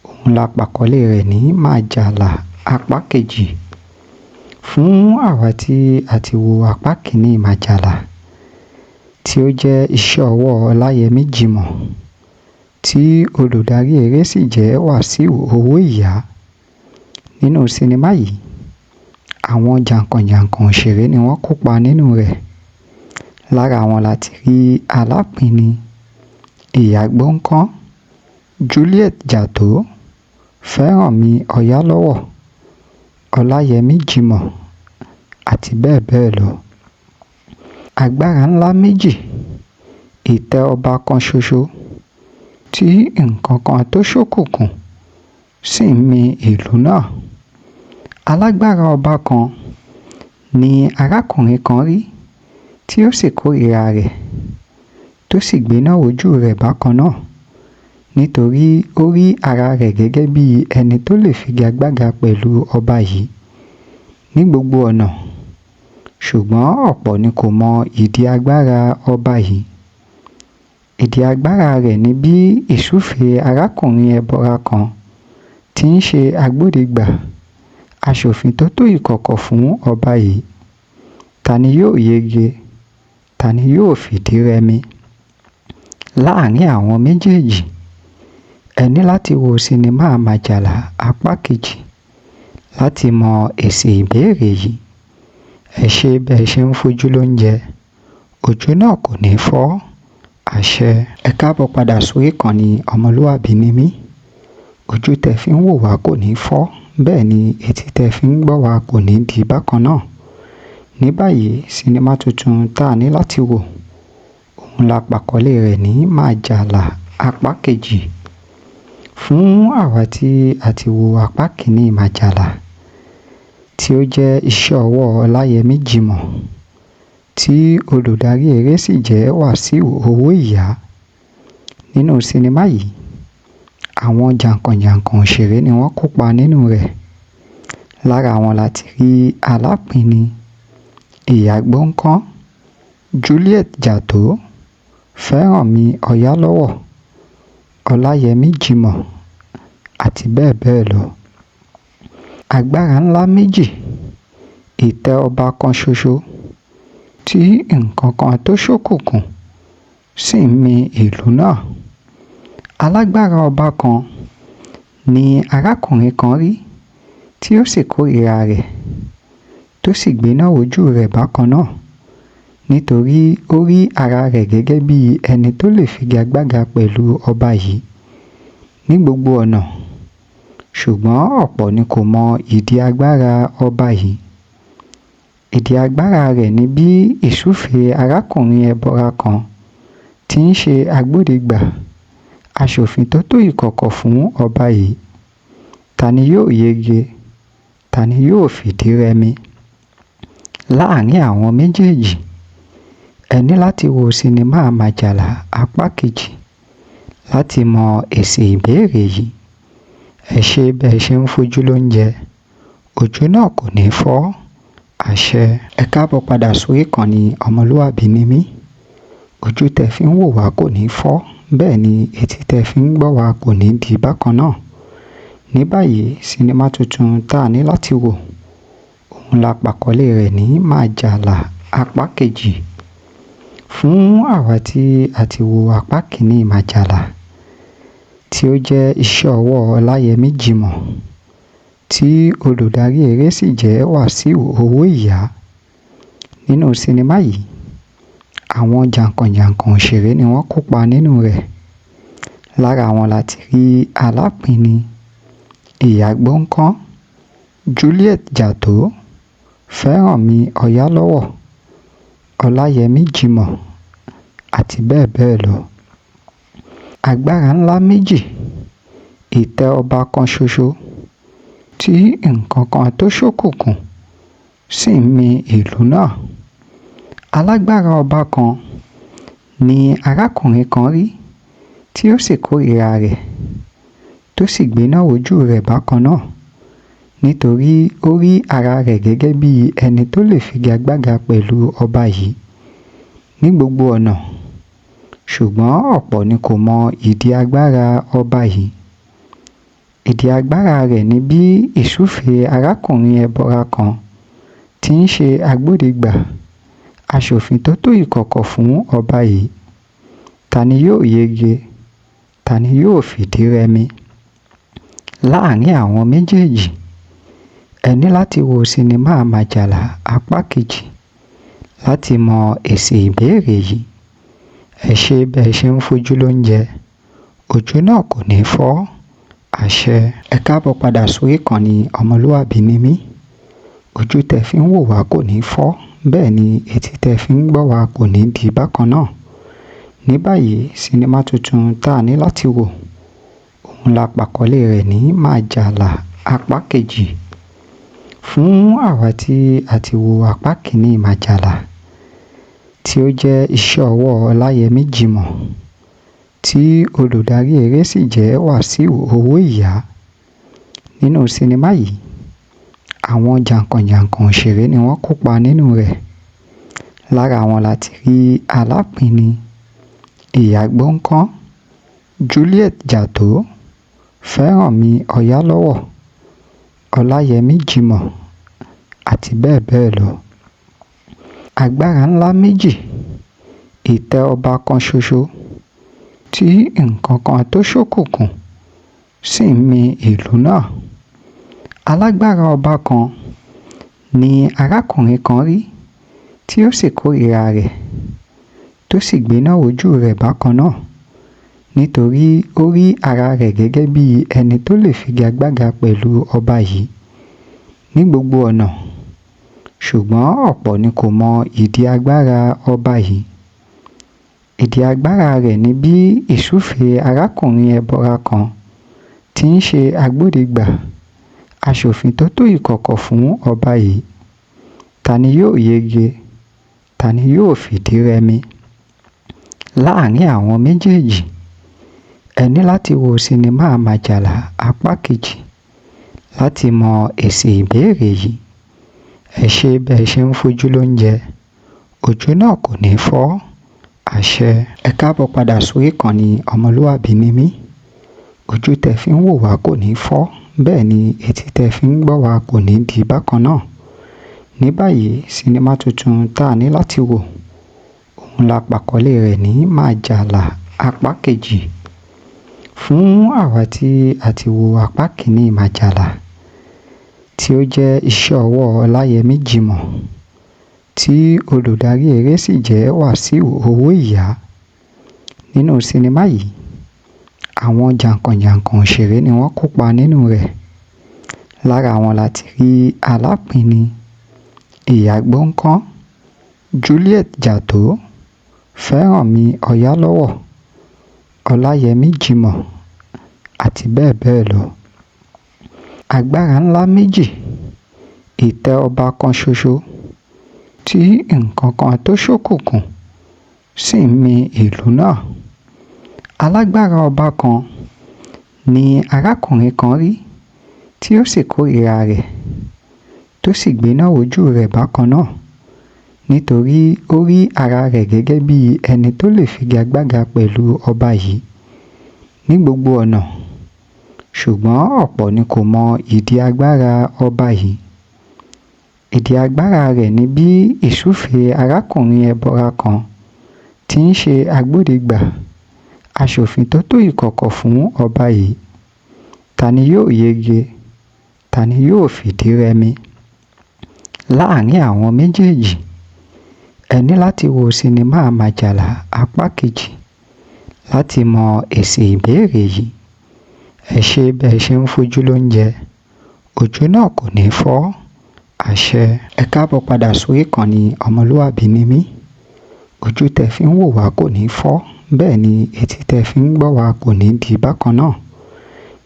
òun la pàkọlé rẹ̀ ní Màjàlá apá kejì. Fún àwa tí a ti wo apá kìíní Màjàlá, tí ó jẹ́ iṣẹ́ ọwọ́ Ọláyẹmí Jimoh, tí olùdarí eré sì jẹ́ Wàsíù Owóìyá. Nínú sinimá yìí, àwọn jàǹkànjàǹkàn òṣèré ni wọ́n kópa nínú rẹ̀. Lára wọn la ti rí Alápinni, Ìyá Gbọ́nkán, Juliet Jatau, Fẹ́rànmi Ọ̀yálọ́wọ̀, Ọláyẹmí Jimoh àti bẹ́ẹ̀ bẹ́ẹ̀ lọ. Agbára ńlá méjì, ìtẹ́ ọba kan ṣoṣo tí nǹkan kan tó ṣókùnkùn sì ń mi ìlú náà. Alágbára ọba kan ni arákùnrin kan rí tí ó sì kórìíra rẹ̀, tó sì gbéná wojú rẹ̀ bákan náà, nítorí ó rí ara rẹ̀ gẹ́gẹ́ bí ẹni tó lè figagbága pẹ̀lú ọba yìí ní gbogbo ọ̀nà. Ṣùgbọ́n ọ̀pọ̀ ni kò mọ ìdí agbára ọba yìí. Ìdí agbára rẹ̀ ni bí ìsúfèé arákùnrin ẹbọra kan tí ń ṣe agbódegbà aṣòfin tó tó ìkọ̀kọ̀ fún ọba yìí. Ta ni yóò yege? Ta ni yóò fìdí rẹmi? Láàárín àwọn méjèèjì, ẹ ní láti wo sinimá Màjàlá apá kejì láti mọ èsì ìbéèrè yìí. Ẹ ṣé bẹ́ẹ̀ ṣe ń fojú lóúnjẹ, ojú náà kò ní fọ́. Àṣẹ. Ẹ káàbọ̀ padà sórí ìkànnì Ọmọlúàbí ni mí. Ojú tẹ fi ń wò wá kò ní fọ́, bẹ́ẹ̀ ni etí tẹ fi ń gbọ́ wá kò ní di bákan náà. Ní báyìí, sinimá tuntun tá a ní láti wò, òun la pàkọlé rẹ̀ ní Màjàlá apá kejì. Fún àwa tí a ti wo apá kìíní Màjàlá, tí ó jẹ́ iṣẹ́ ọwọ́ Ọláyẹmí Jimoh, tí olùdarí eré sì jẹ́ Wàsíù Owóìyá. Nínú sinimá yìí, àwọn jàǹkànjàǹkàn òṣèré ni wọ́n kópa nínú rẹ̀. Lára wọn la ti rí Alápinni, Ìyá Gbọ́nkán, Juliet Jatau, Fẹ́rànmi Ọ̀yálọ́wọ̀, Ọláyẹmí Jimoh àti bẹ́ẹ̀ bẹ́ẹ̀ lọ. Agbára ńlá méjì, ìtẹ́ ọba kan ṣoṣo tí nǹkan kan tó ṣókùnkùn sì ń mi ìlú náà. Alágbára ọba kan ni arákùnrin kan rí tí ó sì kórìíra rẹ̀, tó sì gbéná wojú rẹ̀ bákan náà, nítorí ó rí ara rẹ̀ gẹ́gẹ́ bí ẹni tó lè figagbága pẹ̀lú ọba yìí ní gbogbo ọ̀nà. Ṣùgbọ́n ọ̀pọ̀ ni kò mọ ìdí agbára ọba yìí. Ìdí agbára rẹ̀ ni bí ìsúfèé arákùnrin ẹbọra kan tí ń ṣe agbódegbà aṣòfin tó tó ìkọ̀kọ̀ fún ọba yìí. Ta ni yóò yege? Ta ni yóò fìdí rẹmi? Láàárín àwọn méjèèjì, ẹ ní láti wo sinimá Màjàlá apá kejì láti mọ èsì ìbéèrè yìí. Ẹ ṣé bẹ́ẹ̀ ṣe ń fojú lóúnjẹ, ojú náà kò ní fọ́. Àṣẹ. Ẹ káàbọ̀ padà sórí ìkànnì Ọmọlúàbí ni mí. Ojú tẹ fi ń wò wá kò ní fọ́, bẹ́ẹ̀ ni etí tẹ fi ń gbọ́ wá kò ní di bákan náà. Ní báyìí, sinimá tuntun tá a ní láti wò, òun la pàkọlé rẹ̀ ní Màjàlá apá kejì. Fún àwa tí a ti wo apá kìíní Màjàlá, tí ó jẹ́ iṣẹ́ ọwọ́ Ọláyẹmí Jimoh, tí olùdarí eré sì jẹ́ Wàsíù Owóìyá. Nínú sinimá yìí, àwọn jàǹkànjàǹkàn òṣèré ni wọ́n kópa nínú rẹ̀. Lára wọn la ti rí Alápinni, Ìyá Gbọ́nkán, Juliet Jatau, Fẹ́rànmi Ọ̀yálọ́wọ̀, Ọláyẹmí Jimoh àti bẹ́ẹ̀ bẹ́ẹ̀ lọ. Agbára ńlá méjì, ìtẹ́ ọba kan ṣoṣo tí nǹkan kan tó ṣókùnkùn sì ń mi ìlú náà. Alágbára ọba kan ni arákùnrin kan rí tí ó sì kórìíra rẹ̀, tó sì gbéná wojú rẹ̀ bákan náà, nítorí ó rí ara rẹ̀ gẹ́gẹ́ bí ẹni tó lè figagbága pẹ̀lú ọba yìí ní gbogbo ọ̀nà. Ṣùgbọ́n ọ̀pọ̀ ni kò mọ ìdí agbára ọba yìí. Ìdí agbára rẹ̀ ni bí ìsúfèé arákùnrin ẹbọra kan tí ń ṣe agbódegbà aṣòfin tó tó ìkọ̀kọ̀ fún ọba yìí. Ta ni yóò yege? Ta ni yóò fìdí rẹmi láàrin àwọn méjèèjì? Ẹ ní láti wo sinimá Màjàlá apá kejì láti mọ èsì ìbéèrè yìí. Ẹ ṣé bẹ́ẹ̀ ṣe ń fojú lóúnjẹ, ojú náà kò ní fọ́. Àṣẹ. Ẹ káàbọ̀ padà sórí ìkànnì Ọmọlúàbí ni mí. Ojú tẹ́ fi ń wò wá kò ní fọ́, bẹ́ẹ̀ ni etí tẹ́ fi ń gbọ́ wá kò ní di bákan náà. Ní báyìí, sinimá tuntun tá a ní láti wò, òun la pàkọlé rẹ̀ ní Màjàlá apá kejì. Fún àwa tí a ti wo apá kìíní Màjàlá, tí ó jẹ́ iṣẹ́ ọwọ́ Ọláyẹmí Jimoh, tí olùdarí eré sì jẹ́ Wàsíù Owóìyá. Nínú sinimá yìí, àwọn jàǹkànjàǹkàn òṣèré ni wọ́n kópa nínú rẹ̀. Lára wọn la ti rí Alápinni, Ìyá Gbọ́nkán, Juliet Jatau, Fẹ́rànmi Ọ̀yálọ́wọ̀, Ọláyẹmí Jimoh àti bẹ́ẹ̀ bẹ́ẹ̀ lọ. Agbára ńlá méjì, ìtẹ́ ọba kan ṣoṣo tí nǹkan kan tó ṣókùnkùn sì ń mi ìlú náà. Alágbára ọba kan ni arákùnrin kan rí tí ó sì kórìíra rẹ̀, tó sì gbéná wojú rẹ̀ bákan náà, nítorí ó rí ara rẹ̀ gẹ́gẹ́ bí ẹni tó lè figagbága pẹ̀lú ọba yìí ní gbogbo ọ̀nà. Ṣùgbọ́n ọ̀pọ̀ ni kò mọ ìdí agbára ọba yìí. Ìdí agbára rẹ̀ ni bí ìsúfèé arákùnrin ẹbọra kan tí ń ṣe agbódegbà aṣòfin tó tó ìkọ̀kọ̀ fún ọba yìí. Ta ni yóò yege? Ta ni yóò fìdí rẹmi láàrin àwọn méjèèjì? Ẹ ní láti wo sinimá Màjàlá apá kejì láti mọ èsì ìbéèrè yìí. Ẹ ṣé bẹ́ẹ̀ ṣe ń fojú lóúnjẹ, ojú náà kò ní fọ́. Àṣẹ. Ẹ káàbọ̀ padà sórí ìkànnì Ọmọlúàbí ni mí. Ojú tẹ́ fi ń wò wá kò ní fọ́, bẹ́ẹ̀ ni etí tẹ́ fi ń gbọ́ wá kò ní di bákan náà. Ní báyìí, sinimá tuntun tá a ní láti wò, òun la pàkọlé rẹ̀ ní Màjàlá apá kejì. Fún àwa tí a ti wo apá kìíní Màjàlá, tí ó jẹ́ iṣẹ́ ọwọ́ Ọláyẹmí Jimoh, tí olùdarí eré sì jẹ́ Wàsíù Owóìyá. Nínú sinimá yìí, àwọn jàǹkànjàǹkàn òṣèré ni wọ́n kópa nínú rẹ̀. Lára wọn la ti rí Alápinni, Ìyá Gbọ́nkán, Juliet Jatau, Fẹ́rànmi Ọ̀yálọ́wọ̀, Ọláyẹmí Jimoh àti bẹ́ẹ̀ bẹ́ẹ̀ lọ. Agbára ńlá méjì, ìtẹ́ ọba kan ṣoṣo tí nǹkan kan tó ṣókùnkùn sì ń mi ìlú náà. Alágbára ọba kan ni arákùnrin kan rí tí ó sì kórìíra rẹ̀, tó sì gbéná wojú rẹ̀ bákan náà, nítorí ó rí ara rẹ̀ gẹ́gẹ́ bí ẹni tó lè figagbága pẹ̀lú ọba yìí ní gbogbo ọ̀nà. Ṣùgbọ́n ọ̀pọ̀ ni kò mọ ìdí agbára ọba yìí. Ìdí agbára rẹ̀ ni bí ìsúfèé arákùnrin ẹbọra kan tí ń ṣe agbódegbà aṣòfin tó tó ìkọ̀kọ̀ fún ọba yìí. Ta ni yóò yege? Ta ni yóò fìdí rẹmi láàrin àwọn méjèèjì? Ẹ ní láti wo sinimá Màjàlá apá kejì láti mọ èsì ìbéèrè yìí. Ẹ ṣé bẹ́ẹ̀ ṣe ń fojú lóúnjẹ, ojú náà kò ní fọ́. Àṣẹ. Ẹ káàbọ̀ padà sórí ìkànnì Ọmọlúàbí ni mí. Ojú tẹ́ fi ń wò wá kò ní fọ́, bẹ́ẹ̀ ni etí tẹ́ fi ń gbọ́ wá kò ní di bákan náà.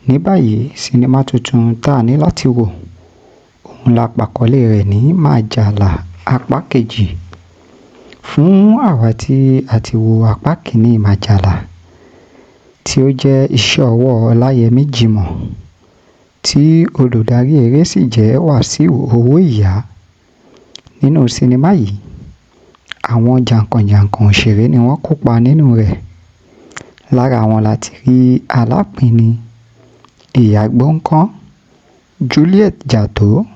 Ní báyìí, sinimá tuntun tá a ní láti wò, òun la pàkọlé rẹ̀ ní Màjàlá apá kejì. Fún àwa tí a ti wo apá kìíní Màjàlá, tí ó jẹ́ iṣẹ́ ọwọ́ Ọláyẹmí Jimoh, tí olùdarí eré sì jẹ́ Wàsíù Owóìyá. Nínú sinimá yìí, àwọn jàǹkànjàǹkàn òṣèré ni wọ́n kópa nínú rẹ̀. Lára wọn la ti rí Alápinni, Ìyá Gbọ́nkán, Juliet Jatto,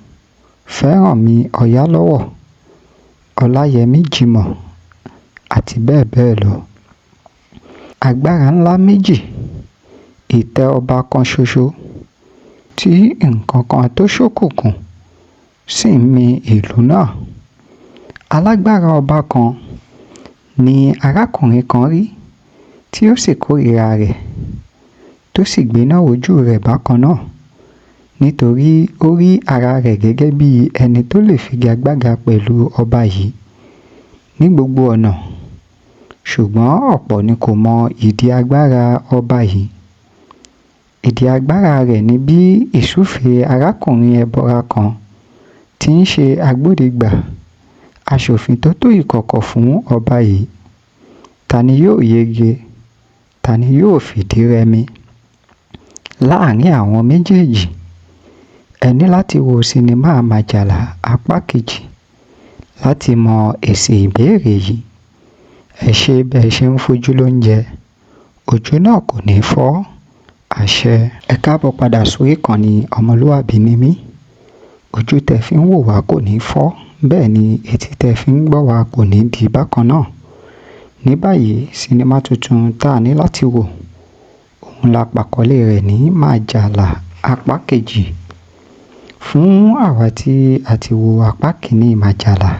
Fẹ́rànmi Ọ̀yálọ́wọ̀, Ọláyẹmí Jimoh àti bẹ́ẹ̀ bẹ́ẹ̀ lọ. Agbára ńlá méjì, ìtẹ́ ọba kan ṣoṣo tí nǹkan kan tó ṣókùnkùn sì ń mi ìlú náà. Alágbára ọba kan ni arákùnrin kan rí tí ó sì kórìíra rẹ̀, tó sì gbéná wojú rẹ̀ bákan náà, nítorí ó rí ara rẹ̀ gẹ́gẹ́ bí ẹni tó lè figagbága pẹ̀lú ọba yìí ní gbogbo ọ̀nà. Ṣùgbọ́n ọ̀pọ̀ ni kò mọ ìdí agbára ọba yìí. Ìdí agbára rẹ̀ ni bí ìsúfèé arákùnrin ẹbọra kan tí ń ṣe agbódegbà aṣòfin tó tó ìkọ̀kọ̀ fún ọba yìí. Ta ni yóò yege? Ta ni yóò fìdí rẹmi láàrin àwọn méjèèjì? Ẹ ní láti wo sinimá Màjàlá apá kejì láti mọ èsì ìbéèrè yìí. Ẹ ṣé bẹ́ẹ̀ ṣe ń fojú lóúnjẹ, ojú náà kò ní fọ́. Àṣẹ. Ẹ káàbọ̀ padà sórí ìkànnì Ọmọlúàbí ni mí. Ojú tẹ́ fi ń wò wá kò ní fọ́, bẹ́ẹ̀ ni etí tẹ́ fi ń gbọ́ wá kò ní di bákan náà. Ní báyìí, sinimá tuntun tá a ní láti wò, òun la pàkọlé rẹ̀ ní Màjàlá apá kejì. Fún àwa tí a ti wo apá kìíní Màjàlá,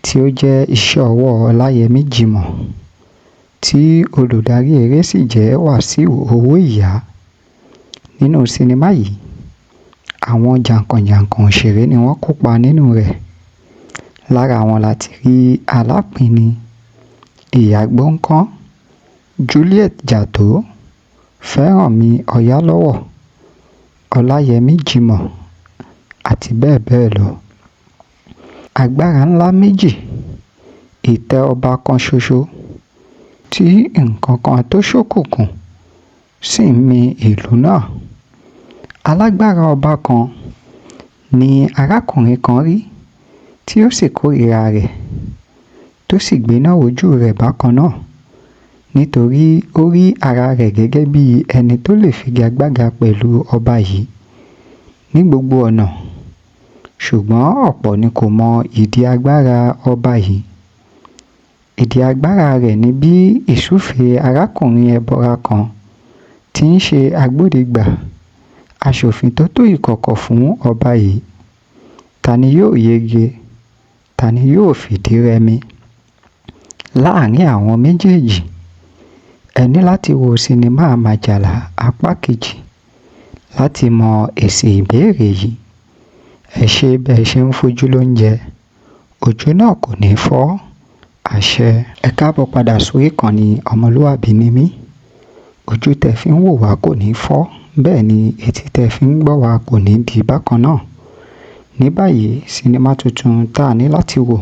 tí ó jẹ́ iṣẹ́ ọwọ́ Ọláyẹmí Jimoh, tí olùdarí eré sì jẹ́ Wàsíù Owóìyá. Nínú sinimá yìí, àwọn jàǹkànjàǹkàn òṣèré ni wọ́n kópa nínú rẹ̀. Lára wọn la ti rí Alápinni, Ìyá Gbọ́nkán, Juliet Jatto, Fẹ́rànmi Ọ̀yálọ́wọ̀, Ọláyẹmí Jimoh àti bẹ́ẹ̀ bẹ́ẹ̀ lọ. Agbára ńlá méjì, ìtẹ́ ọba kan ṣoṣo tí nǹkan kan tó ṣókùnkùn sì ń mi ìlú náà. Alágbára ọba kan ni arákùnrin kan rí tí ó sì kórìíra rẹ̀, tó sì gbéná wojú rẹ̀ bákan náà, nítorí ó rí ara rẹ̀ gẹ́gẹ́ bí ẹni tó lè figagbága pẹ̀lú ọba yìí ní gbogbo ọ̀nà. Ṣùgbọ́n ọ̀pọ̀ ni kò mọ ìdí agbára ọba yìí. Ìdí agbára rẹ̀ ni bí ìsúfèé arákùnrin ẹbọra kan tí ń ṣe agbódegbà aṣòfin tó tó ìkọ̀kọ̀ fún ọba yìí. Ta ni yóò yege? Ta ni yóò fìdí rẹmi láàrin àwọn méjèèjì? Ẹ ní láti wo sinimá Màjàlá apá kejì láti mọ èsì ìbéèrè yìí. Ẹ ṣé bẹ́ẹ̀ ṣe ń fojú lóúnjẹ, ojú náà kò ní fọ́. Àṣẹ. Ẹ káàbọ̀ padà sórí ìkànnì Ọmọlúàbí ni mí. Ojú tẹ́ fi ń wò wá kò ní fọ́, bẹ́ẹ̀ ni etí tẹ́ fi ń gbọ́ wá kò ní di bákan náà. Ní báyìí, sinimá tuntun tá a ní láti wò,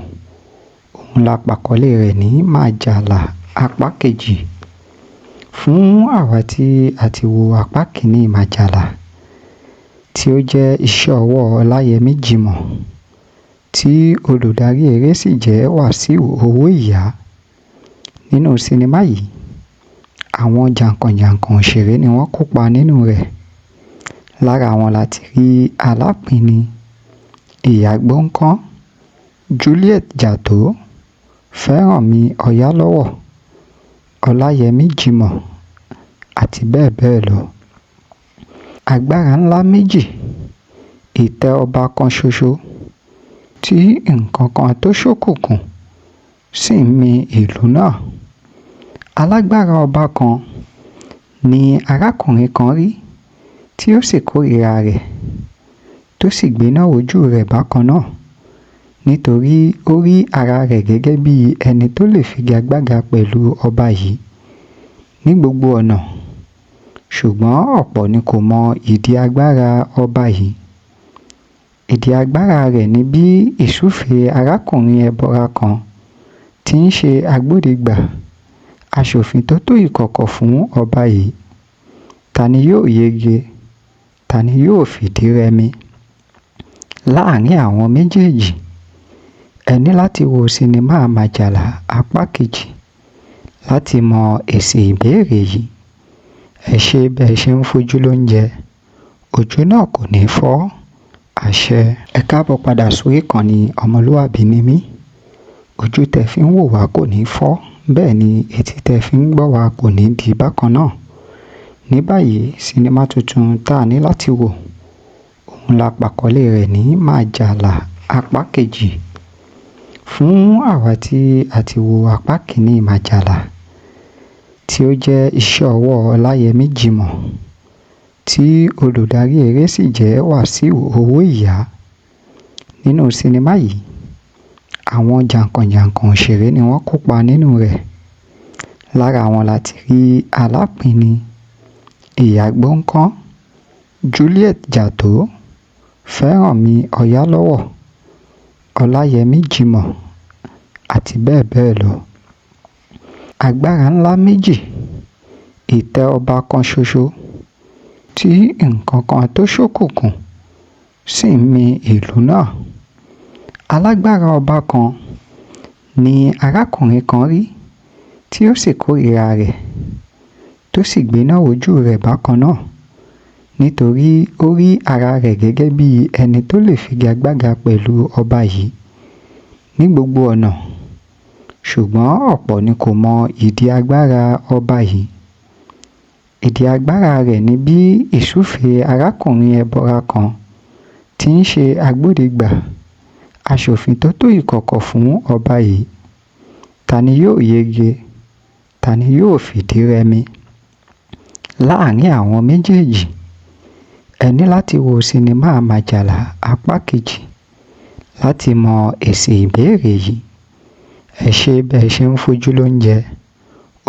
òun la pàkọlé rẹ̀ ní Màjàlá apá kejì. Fún àwa tí a ti wo apá kìíní Màjàlá, tí ó jẹ́ iṣẹ́ ọwọ́ Ọláyẹmí Jimoh, tí olùdarí eré sì jẹ́ Wàsíù Owóìyá. Nínú sinimá yìí, àwọn jàǹkànjàǹkàn òṣèré ni wọ́n kópa nínú rẹ̀. Lára wọn la ti rí Alápinni, Ìyá Gbọ́nkán, Juliet Jatto, Fẹ́rànmi Ọ̀yálọ́wọ̀, Ọláyẹmí Jimoh àti bẹ́ẹ̀ bẹ́ẹ̀ lọ. Agbára ńlá méjì, ìtẹ́ ọba kan ṣoṣo tí nǹkan kan tó ṣókùnkùn sì ń mi ìlú náà. Alágbára ọba kan ni arákùnrin kan rí tí ó sì kórìíra rẹ̀, tó sì gbéná wojú rẹ̀ bákan náà, nítorí ó rí ara rẹ̀ gẹ́gẹ́ bí ẹni tó lè figagbága pẹ̀lú ọba yìí ní gbogbo ọ̀nà. Ṣùgbọ́n ọ̀pọ̀ ni kò mọ ìdí agbára ọba yìí. Ìdí agbára rẹ̀ ni bí ìsúfèé arákùnrin ẹbọra kan tí ń ṣe agbódegbà aṣòfin tó tó ìkọ̀kọ̀ fún ọba yìí? Ta ni yóò yege? Ta ni yóò fìdí rẹmi láàrin àwọn méjèèjì? Ẹ ní láti wo sinimá Màjàlá apá kejì láti mọ èsì ìbéèrè yìí. Ẹ ṣé bẹ́ẹ̀ ṣe ń fojú lóúnjẹ, ojú náà kò ní fọ́. Àṣẹ. Ẹ káàbọ̀ padà sórí ìkànnì Ọmọlúàbí ni mí. Ojú tẹ́ fi ń wò wá kò ní fọ́, bẹ́ẹ̀ ni etí tẹ́ fi ń gbọ́ wá kò ní di bákan náà. Ní báyìí, sinimá tuntun tá a ní láti wò, òun la pàkọlé rẹ̀ ní Màjàlá apá kejì. Fún àwa tí a ti wo apá kìíní Màjàlá, tí ó jẹ́ iṣẹ́ ọwọ́ Ọláyẹmí Jimoh, tí olùdarí eré sì jẹ́ Wàsíù Owóìyá. Nínú sinimá yìí, àwọn jàǹkànjàǹkàn òṣèré ni wọ́n kópa nínú rẹ̀. Lára wọn la ti rí Alápinni, Ìyá Gbọ̀ǹkan, Juliet Jatto, Fẹ́rànmi Ọ̀yálọ́wọ́, Ọláyẹmí Jimoh àti bẹ́ẹ̀ bẹ́ẹ̀ lọ. Agbára ńlá méjì, ìtẹ́ ọba kan ṣoṣo tí nǹkan kan tó ṣókùnkùn sì ń mi ìlú náà. Alágbára ọba kan ni arákùnrin kan rí tí ó sì kórìíra rẹ̀, tó sì gbéná wojú rẹ̀ bákan náà, nítorí ó rí ara rẹ̀ gẹ́gẹ́ bí ẹni tó lè figagbága pẹ̀lú ọba yìí ní gbogbo ọ̀nà. Ṣùgbọ́n ọ̀pọ̀ ni kò mọ ìdí agbára ọba yìí. Ìdí agbára rẹ̀ ni bí ìsúfèé arákùnrin ẹbọra kan tí ń ṣe agbódegbà aṣòfin tó tó ìkọ̀kọ̀ fún ọba yìí. Ta ni yóò yege? Ta ni yóò fìdí rẹmi láàrin àwọn méjèèjì? Ẹ ní láti wo sinimá Màjàlá apá kejì láti mọ èsì ìbéèrè yìí. Ẹ ṣé bẹ́ẹ̀ ṣe ń fojú lóúnjẹ,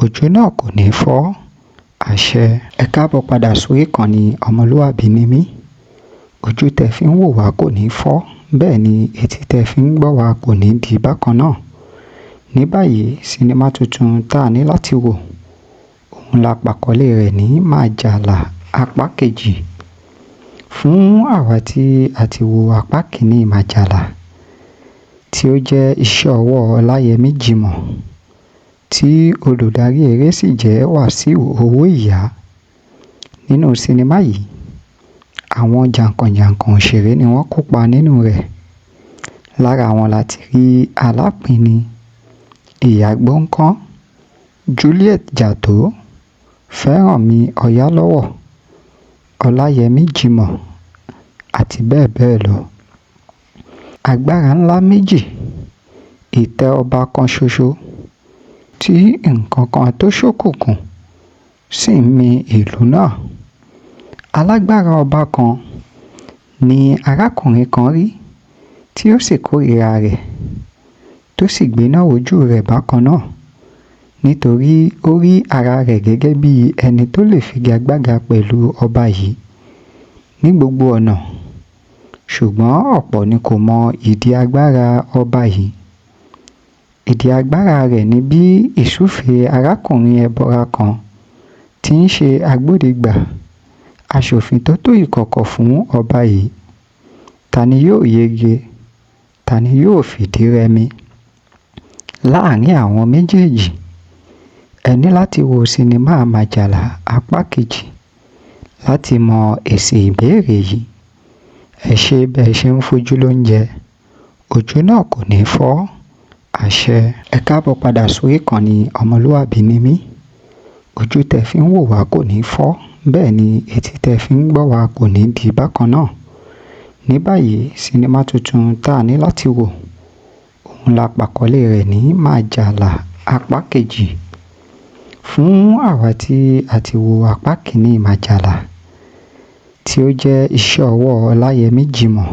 ojú náà kò ní fọ́. Àṣẹ. Ẹ káàbọ̀ padà sórí ìkànnì Ọmọlúàbí ni mí. Ojú tẹ́ fi ń wò wá kò ní fọ́, bẹ́ẹ̀ ni etí tẹ́ fi ń gbọ́ wá kò ní di bákan náà. Ní báyìí, sinimá tuntun tá a ní láti wò, òun la pàkọlé rẹ̀ ní Màjàlá apá kejì. Fún àwa tí a ti wo apá kìíní Màjàlá, tí ó jẹ́ iṣẹ́ ọwọ́ Ọláyẹmí Jimoh, tí olùdarí eré sì jẹ́ Wàsíù Owóìyá. Nínú sinimá yìí, àwọn jàǹkànjàǹkàn òṣèré ni wọ́n kópa nínú rẹ̀. Lára wọn la ti rí Alápinni, Ìyá Gbọ̀ǹkan, Juliet Jatto, Fẹ́rànmi Ọ̀yálọ́wọ́, Ọláyẹmí Jimoh àti bẹ́ẹ̀ bẹ́ẹ̀ lọ. Agbára ńlá méjì, ìtẹ́ ọba kan ṣoṣo tí nǹkan kan tó ṣókùnkùn sì ń mi ìlú náà. Alágbára ọba kan ni arákùnrin kan rí tí ó sì kórìíra rẹ̀, tó sì gbéná wojú rẹ̀ bákan náà, nítorí ó rí ara rẹ̀ gẹ́gẹ́ bí ẹni tó lè figagbága pẹ̀lú ọba yìí ní gbogbo ọ̀nà. Ṣùgbọ́n ọ̀pọ̀ ni kò mọ ìdí agbára ọba yìí. Ìdí agbára rẹ̀ ni bí ìsúfèé arákùnrin ẹbọra kan tí ń ṣe agbódegbà aṣòfin tó tó ìkọ̀kọ̀ fún ọba yìí. Ta ni yóò yege? Ta ni yóò fìdí rẹmi láàrin àwọn méjèèjì? Ẹ ní láti wo sinimá Màjàlá apá kejì láti mọ èsì ìbéèrè yìí. Ẹ ṣé bẹ́ẹ̀ ṣe ń fojú lóúnjẹ, ojú náà kò ní fọ́. Àṣẹ. Ẹ káàbọ̀ padà sórí ìkànnì Ọmọlúàbí ni mí. Ojú tẹ́ fi ń wò wá kò ní fọ́, bẹ́ẹ̀ ni etí tẹ́ fi ń gbọ́ wá kò ní di bákan náà. Ní báyìí, sinimá tuntun tá a ní láti wò, òun la pàkọlé rẹ̀ ní Màjàlá apá kejì. Fún àwa tí a ti wo apá kìíní Màjàlá, tí ó jẹ́ iṣẹ́ ọwọ́ Ọláyẹmí Jimoh,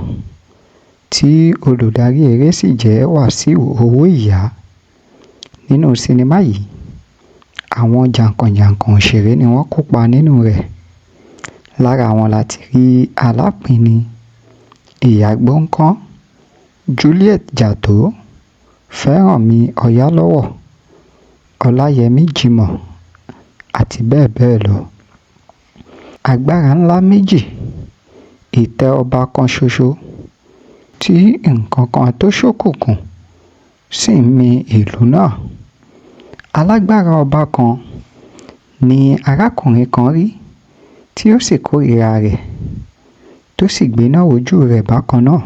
tí olùdarí eré sì jẹ́ Wàsíù Owóìyá. Nínú sinimá yìí, àwọn jàǹkànjàǹkàn òṣèré ni wọ́n kópa nínú rẹ̀. Lára wọn la ti rí Alápinni, Ìyá Gbọ̀ǹkan, Juliet Jatto, Fẹ́rànmi Ọ̀yálọ́wọ́, Ọláyẹmí Jimoh àti bẹ́ẹ̀ bẹ́ẹ̀ lọ. Agbára ńlá méjì, ìtẹ́ ọba kan ṣoṣo tí nǹkan kan tó ṣókùnkùn sì ń mi ìlú náà. Alágbára ọba kan ni arákùnrin kan rí tí ó sì kórìíra rẹ̀, tó sì gbéná wojú rẹ̀ bákan náà,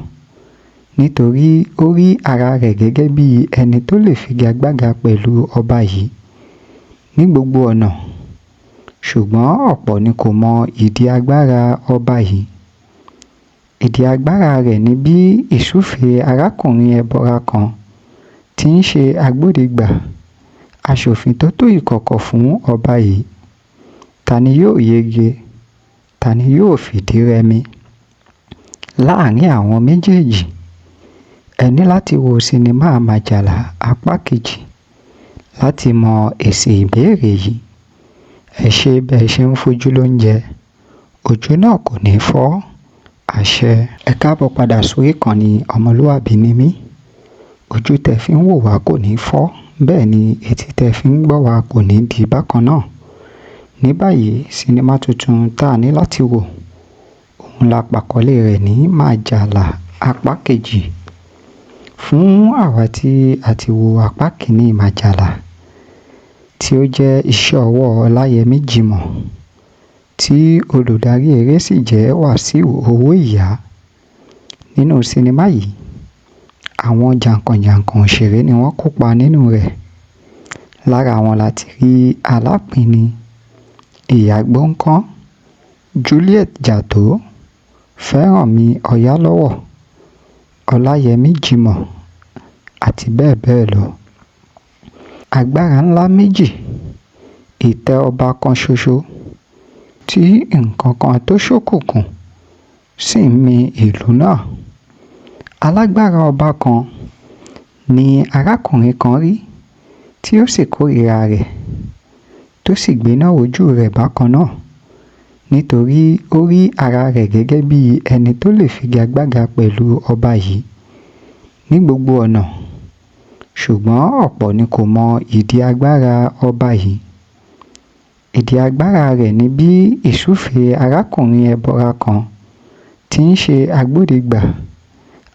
nítorí ó rí ara rẹ̀ gẹ́gẹ́ bí ẹni tó lè figagbága pẹ̀lú ọba yìí ní gbogbo ọ̀nà. Ṣùgbọ́n ọ̀pọ̀ ni kò mọ ìdí agbára ọba yìí. Ìdí agbára rẹ̀ ni bí ìsúfèé arákùnrin ẹbọra kan tí ń ṣe agbódegbà aṣòfin tó tó ìkọ̀kọ̀ fún ọba yìí. Ta ni yóò yege? Ta ni yóò fìdí rẹmi láàrin àwọn méjèèjì? Ẹ ní láti wo sinimá Màjàlá apá kejì láti mọ èsì ìbéèrè yìí. Ẹ ṣé bẹ́ẹ̀ ṣe ń fojú lóúnjẹ, ojú náà kò ní fọ́. Àṣẹ. Ẹ káàbọ̀ padà sórí ìkànnì Ọmọlúàbí ni mí. Ojú tẹ́ fi ń wò wá kò ní fọ́, bẹ́ẹ̀ ni etí tẹ́ fi ń gbọ́ wá kò ní di bákan náà. Ní báyìí, sinimá tuntun tá a ní láti wò, òun la pàkọlé rẹ̀ ní Màjàlá apá kejì. Fún àwa tí a ti wo apá kìíní Màjàlá, tí ó jẹ́ iṣẹ́ ọwọ́ Ọláyẹmí Jimoh, tí olùdarí eré sì jẹ́ Wàsíù Owóìyá. Nínú sinimá yìí, àwọn jàǹkànjàǹkàn òṣèré ni wọ́n kópa nínú rẹ̀. Lára wọn la ti rí Alápinni, Ìyá Gbọ̀ǹkan, Juliet Jatau, Fẹ́rànmi Ọ̀yálọ́wọ́, Ọláyẹmí Jimoh àti bẹ́ẹ̀ bẹ́ẹ̀ lọ. Agbára ńlá méjì, ìtẹ́ ọba kan ṣoṣo tí nǹkan kan tó ṣókùnkùn sì ń mi ìlú náà. Alágbára ọba kan ni arákùnrin kan rí tí ó sì kórìíra rẹ̀, tó sì gbéná wojú rẹ̀ bákan náà, nítorí ó rí ara rẹ̀ gẹ́gẹ́ bí ẹni tó lè figagbága pẹ̀lú ọba yìí ní gbogbo ọ̀nà. Ṣùgbọ́n ọ̀pọ̀ ni kò mọ ìdí agbára ọba yìí. Ìdí agbára rẹ̀ ni bí ìsúfèé arákùnrin ẹbọra kan tí ń ṣe agbódegbà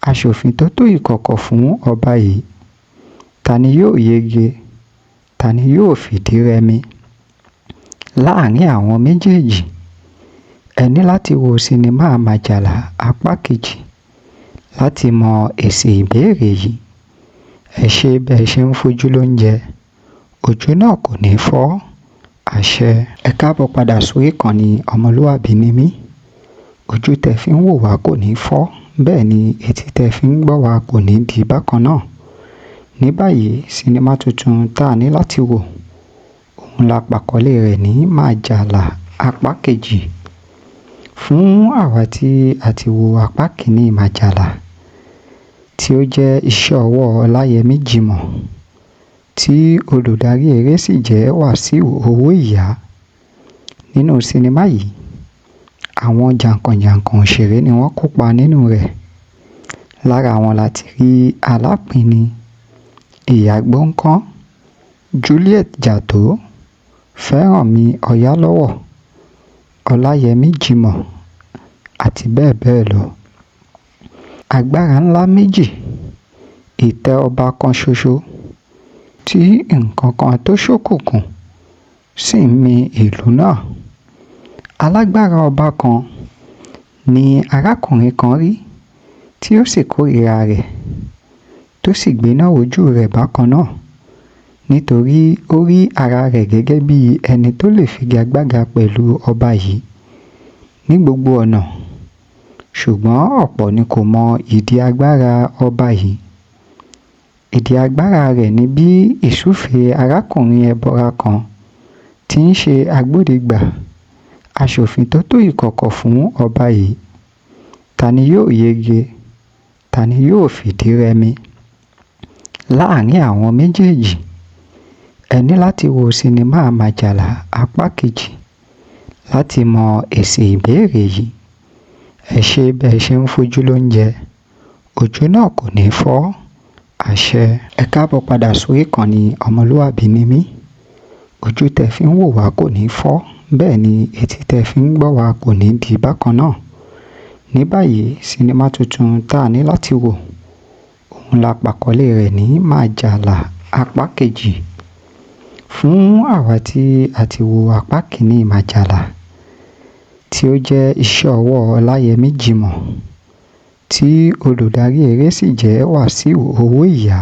aṣòfin tó tó ìkọ̀kọ̀ fún ọba yìí. Ta ni yóò yege? Ta ni yóò fìdí rẹmi láàrin àwọn méjèèjì? Ẹ ní láti wo sinimá Màjàlá apá kejì láti mọ èsì ìbéèrè yìí. Ẹ ṣé bẹ́ẹ̀ ṣe ń fojú lóúnjẹ, ojú náà kò ní fọ́. Àṣẹ. Ẹ káàbọ̀ padà sórí ìkànnì Ọmọlúàbí ni mí. Ojú tẹ́ fi ń wò wá kò ní fọ́, bẹ́ẹ̀ ni etí tẹ́ fi ń gbọ́ wá kò ní di bákan náà. Ní báyìí, sinimá tuntun tá a ní láti wò, òun la pàkọlé rẹ̀ ní Màjàlá apá kejì. Fún àwa tí a ti wo apá kìíní Màjàlá, tí ó jẹ́ iṣẹ́ ọwọ́ Ọláyẹmí Jimoh, tí olùdarí eré sì jẹ́ Wàsíù Owóìyá. Nínú sinimá yìí, àwọn jàǹkànjàǹkàn òṣèré ni wọ́n kópa nínú rẹ̀. Lára wọn la ti rí Alápinni, Ìyá Gbọ̀ǹkan, Juliet Jatau, Fẹ́rànmi Ọ̀yálọ́wọ́, Ọláyẹmí Jimoh àti bẹ́ẹ̀ bẹ́ẹ̀ lọ. Agbára ńlá méjì, ìtẹ́ ọba kan ṣoṣo tí nǹkan kan tó ṣókùnkùn sì ń mi ìlú náà. Alágbára ọba kan ni arákùnrin kan rí tí ó sì kórìíra rẹ̀, tó sì gbéná wojú rẹ̀ bákan náà, nítorí ó rí ara rẹ̀ gẹ́gẹ́ bí ẹni tó lè figagbága pẹ̀lú ọba yìí ní gbogbo ọ̀nà. Ṣùgbọ́n ọ̀pọ̀ ni kò mọ ìdí agbára ọba yìí. Ìdí agbára rẹ̀ ni bí ìsúfèé arákùnrin ẹbọra kan tí ń ṣe agbódegbà aṣòfin tó tó ìkọ̀kọ̀ fún ọba yìí. Ta ni yóò yege? Ta ni yóò fìdí rẹmi láàrin àwọn méjèèjì? Ẹ ní láti wo sinimá Màjàlá apá kejì láti mọ èsì ìbéèrè yìí. Ẹ ṣé bẹ́ẹ̀ ṣe ń fojú lóúnjẹ, ojú náà kò ní fọ́. Àṣẹ. Ẹ káàbọ̀ padà sórí ìkànnì Ọmọlúàbí ni mí. Ojú tẹ́ fi ń wò wá kò ní fọ́, bẹ́ẹ̀ ni etí tẹ́ fi ń gbọ́ wá kò ní di bákan náà. Ní báyìí, sinimá tuntun tá a ní láti wò, òun la pàkọlé rẹ̀ ní Màjàlá apá kejì. Fún àwa tí a ti wo apá kìíní Màjàlá, tí ó jẹ́ iṣẹ́ ọwọ́ Ọláyẹmí Jimoh, tí olùdarí eré sì jẹ́ Wàsíù Owóìyá.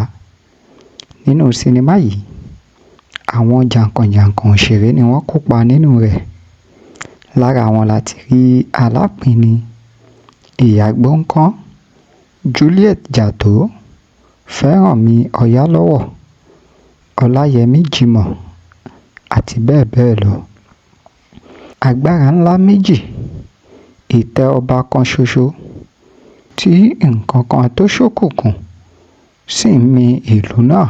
Nínú sinimá yìí, àwọn jàǹkànjàǹkàn òṣèré ni wọ́n kópa nínú rẹ̀. Lára wọn la ti rí Alápinni, Ìyá Gbọ̀ǹkan, Juliet Jatau, Fẹ́rànmi Ọ̀yálọ́wọ́, Ọláyẹmí Jimoh àti bẹ́ẹ̀ bẹ́ẹ̀ lọ. Agbára ńlá méjì, ìtẹ́ ọba kan ṣoṣo tí nǹkan kan tó ṣókùnkùn sì ń mi ìlú náà.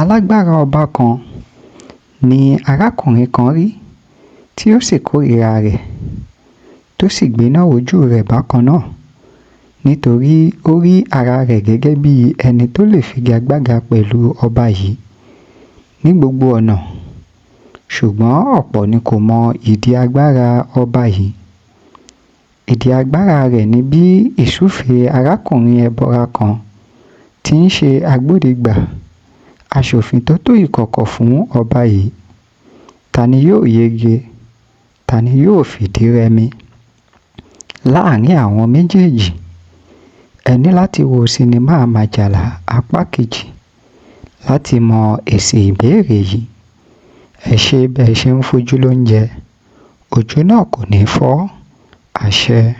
Alágbára ọba kan ni arákùnrin kan rí tí ó sì kórìíra rẹ̀, tó sì gbéná wojú rẹ̀ bákan náà, nítorí ó rí ara rẹ̀ gẹ́gẹ́ bí ẹni tó lè figagbága pẹ̀lú ọba yìí ní gbogbo ọ̀nà. Ṣùgbọ́n ọ̀pọ̀ ni kò mọ ìdí agbára ọba yìí. Ìdí agbára rẹ̀ ni bí ìsúfèé arákùnrin ẹbọra kan tí ń ṣe agbódegbà aṣòfin tó tó ìkọ̀kọ̀ fún ọba yìí. Ta ni yóò yege? Ta ni yóò fìdí rẹmi láàrin àwọn méjèèjì? Ẹ ní láti wo sinimá Màjàlá apá kejì láti mọ èsì ìbéèrè yìí. Ẹ ṣé bẹ́ẹ̀ ṣe ń fojú lóúnjẹ, ojú náà kò ní fọ́. Àṣẹ.